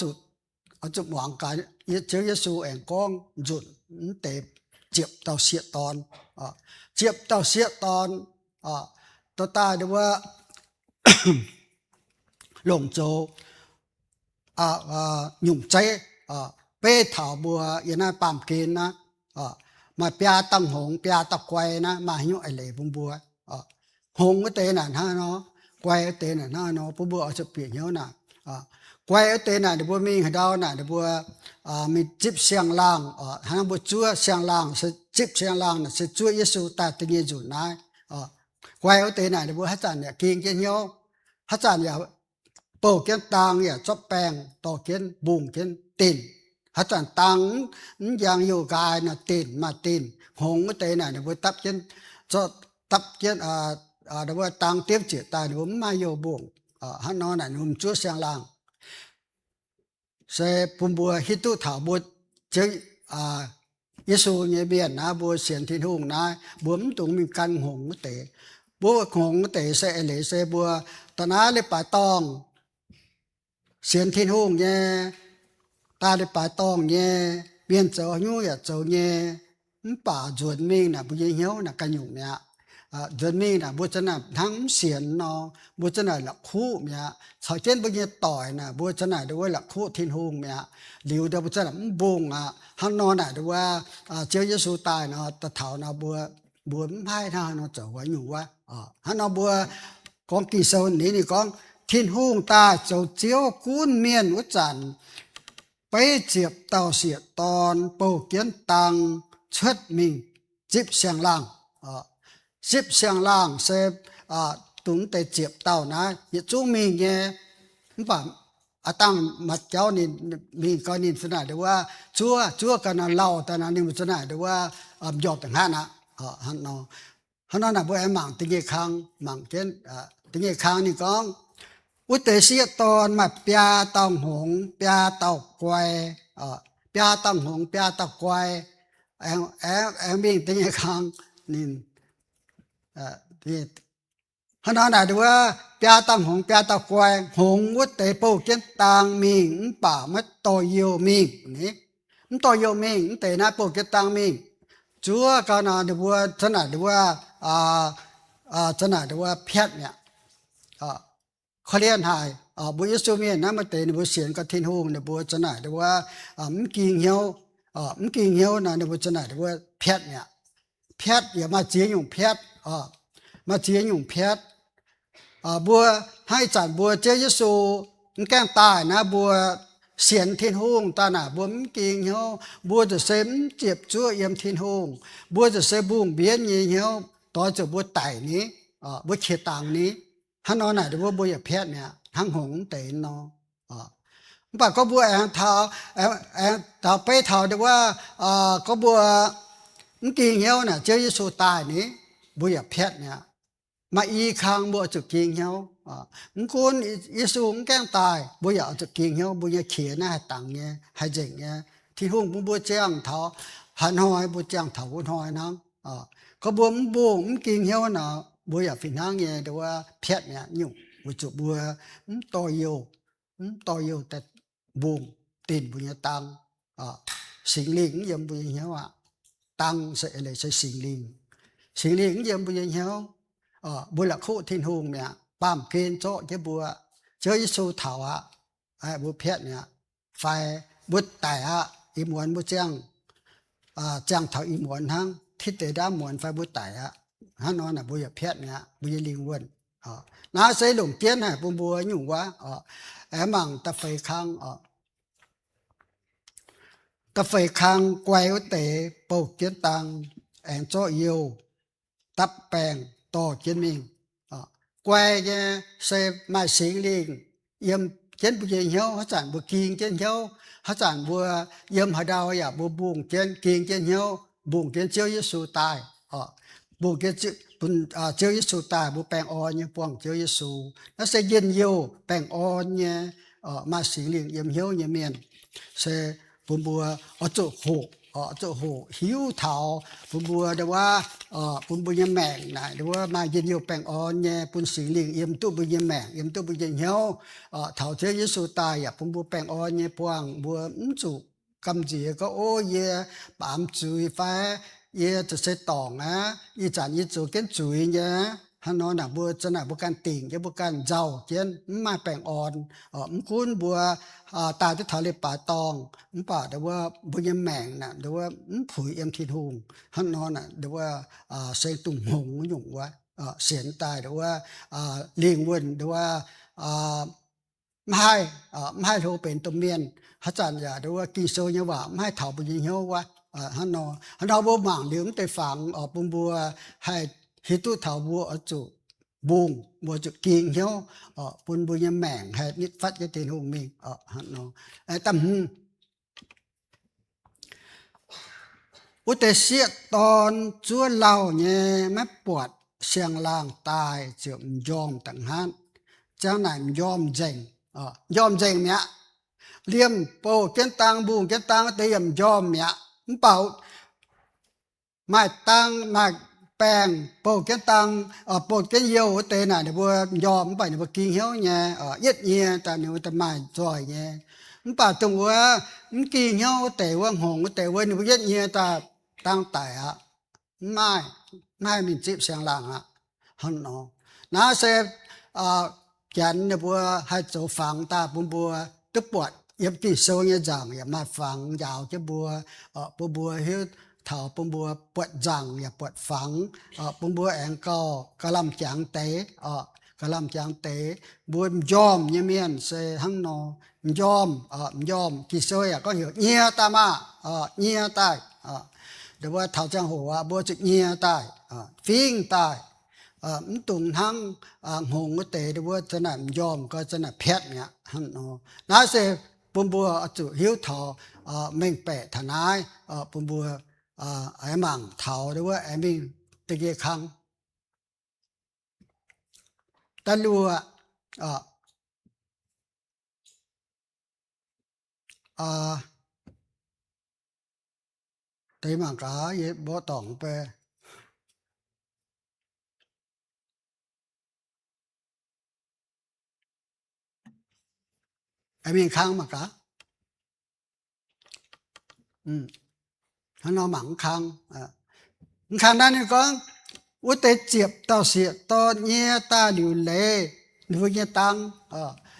zuqc muangx gaax Ziouv Yesu aengx gorngv nzunc mv deix ziepc dauh sieqv dorn. Ziepc dauh sieqv dorn dorh daaih nduov wuov longc zoux nyungc zeiv beiv taux mbuo yiem naaiv baamh gen naaiv. Maaih biaa dauh hngongx, biaa dauh guai naaiv, maaih haaix nyungc eix leiz bun mbuo? Hngongx wuov deix naaic hnangv nor, guai wuov deix naaic hnangv nor, bun mbuo oix zuqc bieqc hnyouv naaic. Guai wuov deix naaic ninh mbuo mingh haaix ndau naaic ninh mbuo mingh zipv siang-laangh. Hnangv mbuo zuov siang-laangh se zipv siang-laangh naaic se zuov Yesu daaih da'nyeic nzunc naaiv. Guai wuov deix naaic ninh mbuo haaix zanc yaac ging jienv hnyouv, haaix zanc yaac bouh jienv dang yaac zorqv baengh dorh jienv mbungh jienv dinc. Haaix zanc dang mv njang youh nqaai naaic dinc maaih dinc. Hngongx wuov deix naaic ninh mbuo dapv jienv, zorqv dapv jienv, ninh mbuo dang diemv ziepc daaih ninh mbuo mv maaih youh mbungh. Hnangv nor naaic ninh mbuo zuov siang-laangh. Se bun mbuo hiuv duqv taux mbuo Ziouv Yesu nyei mienh naaiv, mbuo sienx Tin-Hungh naaiv, mbuo mv dungx mingh gan hngongx wuov deix. Mbuo hngongx wuov deix se eix leiz se mbuo da'naaiv leiz-baaix dorngh sienx Tin-Hungh nyei, daaih leiz-baaix dorngh nyei, mienh zoux haaix nyungc yaac zoux nyei. Mv baac nzuonx mingh naaic mbuo nyei hnyouv naaic ganh nyungc mi'aqv. Nzuonx mingh naaic mbuo zanc naaic hnangv mv sienx nor, mbuo zanc naaic la'kuqv mi'aqv. Caux jienv mbuo nyei doic naaic mbuo zanc naaic nduov wuov la'kuqv Tin-Hungh mi'aqv. Liuz nduov mbuo zanc naaic mv mbungh aqv. Hnangv nor naaic nduov wuov Ziouv Yesu daaih nor, daaih taux nor mbuo, mbuo mv haih hnangv haaix nor zoux wuov nyungc wuov. Hnangv nor mbuo gorngv Ging-Sou ninh, ninh gorngv Tin-Hungh daaih zoux Ziouv gunv mienh wuov zanc, beiv ziepc dauh sieqv-dorn bouh jienv dang cuotv mingh zipv siang-laangh. Zipv siang-laangh se dongh mv deix ziepc dauh naaiv yietc zungv mingh nyei. Mv baac aav dangh maaih jauv ninh mingh gau ninh za'naaic nduov, zuov, zuov gau nor lauh daaih nor ninh mbuo za'naaic nduov, m'njormh da'hnangv aqv. Hnangv nor naaic mbuo aengx mangc da'nyeic kang, mangc jienv da'nyeic kang ninh gorngv, wuov deix sieqv-dorn maaih biaa dauh hngongx, biaa dauh guai, biaa dauh hngongx, biaa dauh guai, aengx mingh da'nyeic kang ninh Hnangv nor naaic nduov, biaa dauh hngongx biaa dauh guai, hngongx wuov deix bouh jienv dang mingh mv baac maiv dorh youh mingh ni. Mv dorh youh mingh, mv deix naaiv bouh jienv dang mingh. Zuov gau nor ninh mbuo za'naaic nduov, za'naaic nduov piatv mi'aqv. Korv-lienh haic, mbuo Yesu mienh naaiv maaih deix ninh mbuo sienx gau Tin-Hungh, ninh mbuo za'naaic nduov mv ging hnyouv, mv ging hnyouv nor ninh mbuo za'naaic nduov piatv mi'aqv. Piatv yaac maaih ziex nyungc piatv, maaih ziex nyungc piatv. Mbuo hnangv ih zanc mbuo Ziouv Yesu mv gaengh daaih naaiv, mbuo sienx Tin-Hungh daaih naaic mbuo mv ging hnyouv, mbuo ziouc se mv ziepc zuoqv yiem Tin-Hungh, mbuo ziouc se mbungh mbienv nyei hnyouv, doix zuqc mbuo daic ni, mbuo qiex dangx ni. Hnangv nor naaic mbuo, mbuo yaac piatv mi'aqv, hnangv hngongx mv deix nor. Mv baac gorngv mbuo aengx taux, aengx taux beiv taux nduov, gorngv mbuo mv ging hnyouv naaic Ziouv Yesu daaih ni, mbuo yaac piatv mi'aqv. Maaih i kang mbuo oix zuqc ging hnyouv. Mv gunv Yesu mv gaengh daaih, mbuo yaac oix zuqc ging hnyouv, mbuo nyei qiex naaiv haih dangx nyei, haih nzengc nyei. Tin-Hungh bun mbuo ziangh taux haaix hnoi, mbuo ziangh taux wuov hnoi hnangv. Gorngv mbuo mv mbungh mv ging hnyouv nor, mbuo yaac fih hnangv nyei nduov piatv mi'aqv nyungc, weic zuqc mbuo mv dorh youh, mv dorh youh daaih mbungh dinc mbuo nyei dang. Singx Lingh mv yiem mbuo nyei hnyouv aqv. Dang se eix leiz se Singx Lingh. Singx Lingh mv yiem mbuo nyei hnyouv, mbuo la'kuqv Tin-Hungh mi'aqv, baamh gen zorqv jienv mbuo. Ziouv Yesu taux aqv, mbuo piatv mi'aqv. Fai mbuo daic aqv, ih muonz mbuo ziangh, ziangh taux ih muonz hnangv, tiv deix ndaamv muonz fai mbuo daic aqv. Hnangv nor naaic mbuo yaac piatv mi'aqv, mbuo nyei lingh wuonh. Naaiv se longc jienv haic bun mbuo nyungc wuov. Aengx mangc da'feix kang oc. Da'feix kang guai wuov deix bouh jienv dang, aengx zorqv youh dapv baengh dorh jienv mingh. Guai nyei se maaih Singx Lingh yiem jienv mbuo nyei hnyouv. Haaix zanc mbuo ging jienv hnyouv, haaix zanc mbuo yiem haaix ndau yaac mbuo mbungh jienv, ging jienv hnyouv, mbungh jienv Ziouv Yesu daaih. Mbungh jienv Ziouv Yesu daaih, mbuo baengh orn nyei buangh Ziouv Yesu. Naaiv se njien-youh baengh orn nyei, maaih Singx Lingh yiem hnyouv nyei mienh. Se bun mbuo oix zuqc hoqc, oix zuqc hoqc hiuv taux bun mbuo nduov, bun mbuo nyei maengc naaic nduov maaih njien-youh baengh orn nyei, bun Singx Lingh yiem duqv mbuo nyei maengc, yiem duqv mbuo nyei hnyouv. Taux Ziouv Yesu daaih yaac bun mbuo baengh orn nyei buangh, mbuo mv zuqc gamh nziex gorngv, ov, yie baamz zuiz fai yie ziouc se dorngc aqv, ih zanc yie zoux jienv zuiz nyei. Hnangv nor naaic mbuo za'naaic mbuo ganh dingc jienv, mbuo ganh nzauh jienv, mv maaih baengh orn. Mv gunv mbuo daaih duqv taux leiz-baaix dorngh, mv baac nduov mbuo nyei maengc naaic nduov mv puix yiem Tin-Hungh. Hnangv nor naaic nduov se dongh hngongx nyungc wuov, sienx daaih nduov lingh wuonh nduov mv haih, mv haih hlo benx domh mienh. Haaix zanc yaac nduov Ging-Sou nyei waac mv haih taux mbuo nyei hnyouv wuov. Hnangv nor, hnangv nor mbuo mangc liuz mv deix fangx oc, bun mbuo haih hiuv duqv taux mbuo oix zuqc mbungh, mbuo zuqc ging hnyouv, bun mbuo nyei maengc haih nitv fatv jienv Tin-Hungh mingh. Hnangv nor, da'hmz wuov deix sieqv dorn zuov lauh nyei, maiv buatc siang-laangh daaih ziouc m'njormh da'hnangv hnangv. Ziang naaic m'njormh nzengc, m'njormh nzengc mi'aqv. Liemh bouh jienv dang, mbungh jienv dang wuov deix yaac m'njormh mi'aqv. Mv baac maaih dang, maaih baengh bouh jienv dang, bouh jienv youh wuov deix naaic ninh mbuo m'njormh, mv baac ninh mbuo ging hnyouv nyei, yietv nyie daaih ninh mbuo daaih maaih nzoih nyei. Mv baac dongh wuov mv ging hnyouv wuov deix, wuov hngongx wuov deix wuov, ninh mbuo yietv nyie daaih dang daic aqv. Mv maaih, mv haih mingh zipv siang-laangh aqv. Hnangv nor, naaiv se Janx ninh mbuo haih zoux fangx daaih bun mbuo duqv buatc. Yiem Ging-Sou nyei nzaangc yaac maaih fangx njaaux jienv mbuo, bun mbuo hiuv taux bun mbuo buatc nzaangc yaac buatc fangx, bun mbuo aengx gauh gauh lamh jangx deix oc. ga'lamh jangx deix. Mbuo m'njormh nyei mienh se hnangv nor, m'njormh, m'njormh. Ging-Sou yaac gorngv heuc nyie daaih maah, nyie daaih. Ndongc wuov taux ziangh hoc aqv, mbuo zuqc nyie daaih, fingv daaih. Mv dungx hnangv hngongx wuov deix, ndongc wuov zanc naaic m'njormh gau, zanc naaic piatv mi'aqv hnangv nor. Naaiv se bun mbuo oix zuqc hiuv taux, mengh baeqc taux naaiv, bun mbuo aengx mangc taux ndongc wuov aengx mingh da'nqie kang. Da'luoqc, deix mangc gaax, yie mborqv dorngc bei. Aengx mingh kang mangc gaax. Hnangv nor mangc mv kang. Mv kang naaiv ninh gorngv, wuov deix ziepc dauh sieqv dorn nyie daaih liuc leiz ninh mbuo nyei dang.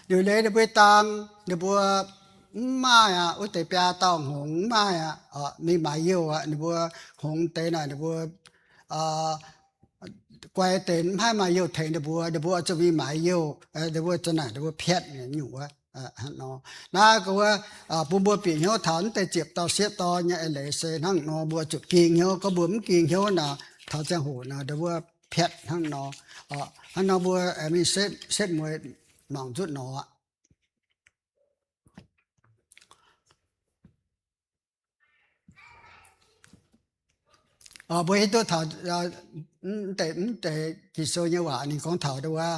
Liuc leiz ninh mbuo nyei dang, ninh mbuo mv maaih aqv. Wuov deix biaa dauh hngongx mv maaih aqv, mingh maaiz youh aqv. Ninh mbuo hngongx deix naaic ninh mbuo guai deix mv haih maaih youh tengx ninh mbuo, ninh mbuo oix zuqc mingh maaiz youh. Ninh mbuo zanc naaic ninh mbuo piatv nyungc wuov. Hnangv nor, naaiv gorngv wuov, bun mbuo bieqc hnyouv taux wuov deix ziepc dauh sieqv dorn nyei eix leiz se hnangv nor, mbuo zuqc ging hnyouv. Gorngv mbuo mv ging hnyouv naaic, taux ziangh hoc naaic ndongc wuov piatv hnangv nor. Hnangv nor mbuo aengx mingh setv, setv mueiz mangc nzutv nor aqv. Mbuo hiuv duqv taux mv deix, mv deix Ging-Sou nyei waac ninh gorngv taux ndongc wuov,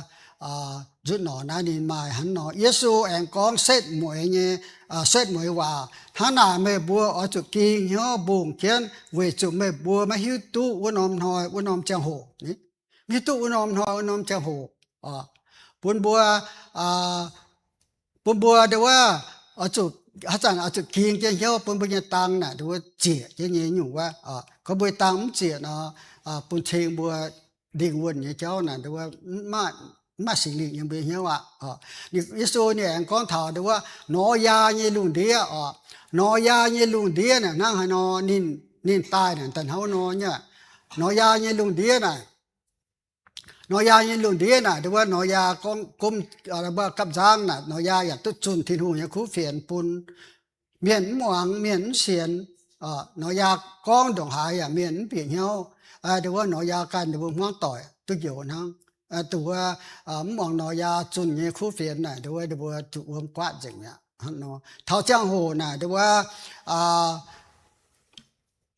nzutv nor naaiv ninh maaih hnangv nor. Yesu aengx gorngv setv mueiz nyei, setv mueiz waac, hnangv naaic meih mbuo oix zuqc ging hnyouv mbungh jienv, weic zuqc meih mbuo maiv hiuv duqv wuov norm hnoi wuov norm ziangh hoc. Maiv hiuv duqv wuov norm hnoi wuov norm ziangh hoc. Bun mbuo, bun mbuo ndongc wuov, oix zuqc, haaix zanc oix zuqc ging jienv hnyouv bun mbuo nyei dang naaic ndongc wuov ziec jienv nyei nyungc wuov. Gorngv mbuo dang mv ziec nor, bun cing mbuo lingh wuonh nyei jauv naaic ndongc wuov mv maaih Singx Lingh yiem mbuo nyei hnyouv aqv. Yesu ninh aengx gorngv taux ndongc wuov norqc yaa nyei lungh ndiev oc. Norqc yaa nyei lungh ndiev naaic hnangv haaix nor, ninh, ninh daaih naaic daaih hnangv nor nyei. Norqc yaa nyei lungh ndiev naaic, norqc yaa nyei lungh ndiev naaic ndongc wuov norqc yaa gorngv gomv, gapv nzangv naaic norqc yaa yaac duqv zunh Tin-Hungh nyei kuv fienx bun. Mienh mv muangx, mienh mv sienx. Norqc yaa gorngv ndongc haaix yaac mienh mv bieqc hnyouv. Ndongc wuov norqc yaa ganh ndongc mbuo hmuangv doic duqv njoux hnangv. Ndongc wuov mv muangx norqc yaa zunh nyei kuv fienx naaic ndongc wuov ninh mbuo zuqc wuom guaatv nzengc mi'aqv. Taux ziangh hoc naaic ndongc wuov,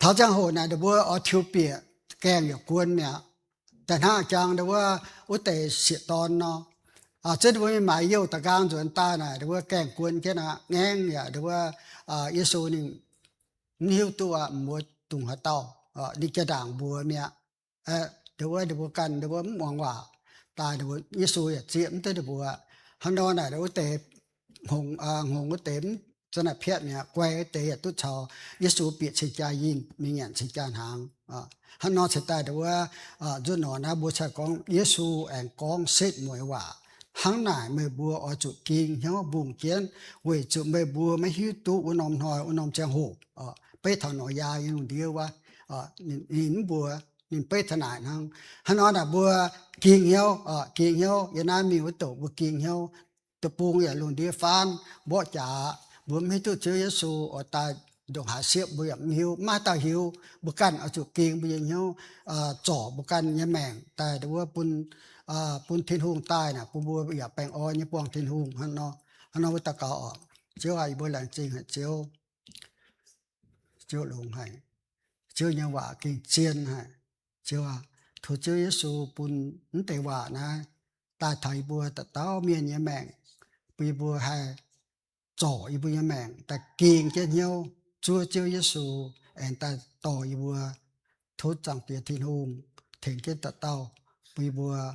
taux ziangh hoc naaic ninh mbuo oix tiux bieqc gaengh yaac guon mi'aqv. Daaih hnangv jangx ndongc wuov, wuov deix sieqv dorn nor, zunv ninh mbuo mingh maaiz youh da'nqaang nzuonx daaih naaic ndongc wuov gaengh guon jienv aqv. Ngaengv yaac ndongc wuov, Yesu ninh mv hiuv duqv aqv, mbuo dungx haaix dauh, ninh jaa-ndaangc mbuox mi'aqv. Ndongc wuov ninh mbuo ganh ndongc wuov mv muangx waac daaih, Yesu yaac zieqv mv duqv ninh mbuo. Hnangv nor naaic wuov deix hngongx, hngongx wuov deix mv zanc naaic piatv mi'aqv. Guai wuov deix yaac duqv caux Yesu bieqc cing-jaa yinh mingh nyanc cing-jaa hnaangx. Hnangv nor cingx daaih ndongc wuov, nzunc nor naaiv mbuo cingx gorngv Yesu aengx gorngv setv mueiz waac, hnangv naaic meih mbuo oix zuqc ging hnyouv mbungh jienv, weic zuqc meih mbuo maiv hiuv duqv wuov norm hnoi wuov norm ziangh hoc. Beiv taux norqc yaa nyei lungh ndiev wuov, ninh mv mbuox, ninh beiv taux naaic hnangv. Hnangv nor naaic mbuo ging hnyouv, ging hnyouv, yiem naaiv mingh wuov douc mbuo ging hnyouv. Deic-bung yaac lungh ndiev faanv mborqv jaax, mbuo mv hiuv duqv Ziouv Yesu oix daaih ndongc haaix siepv mbuo yaac mv hiuv, mv maaih dauh hiuv. Mbuo ganh oix zuqc ging mbuo nyei hnyouv, zorc mbuo ganh nyei maengc daaih ndongc wuov bun, bun Tin-Hungh daaih naaic bun mbuo yaac baengh orn nyei buangh Tin-Hungh hnangv nor. Hnangv nor mbuo daux gaux oc. Ziouv aac, yie mbuo laengz zingh haic Ziouv. Ziouv longx haic. Ziouv nyei waac gengh zien haic. Ziouv aac, tov Ziouv Yesu bun mv deix waac naaiv daaih taux yie mbuo dauh dauh mienh nyei maengc, bun yie mbuo haih zorc yie mbuo nyei maengc daaih ging jienv hnyouv zuov Ziouv Yesu, aengx daaih dorh yie mbuo. Tov Zaangc Diex Tin-Hungh tengx jienv dauh dauh bun yie mbuo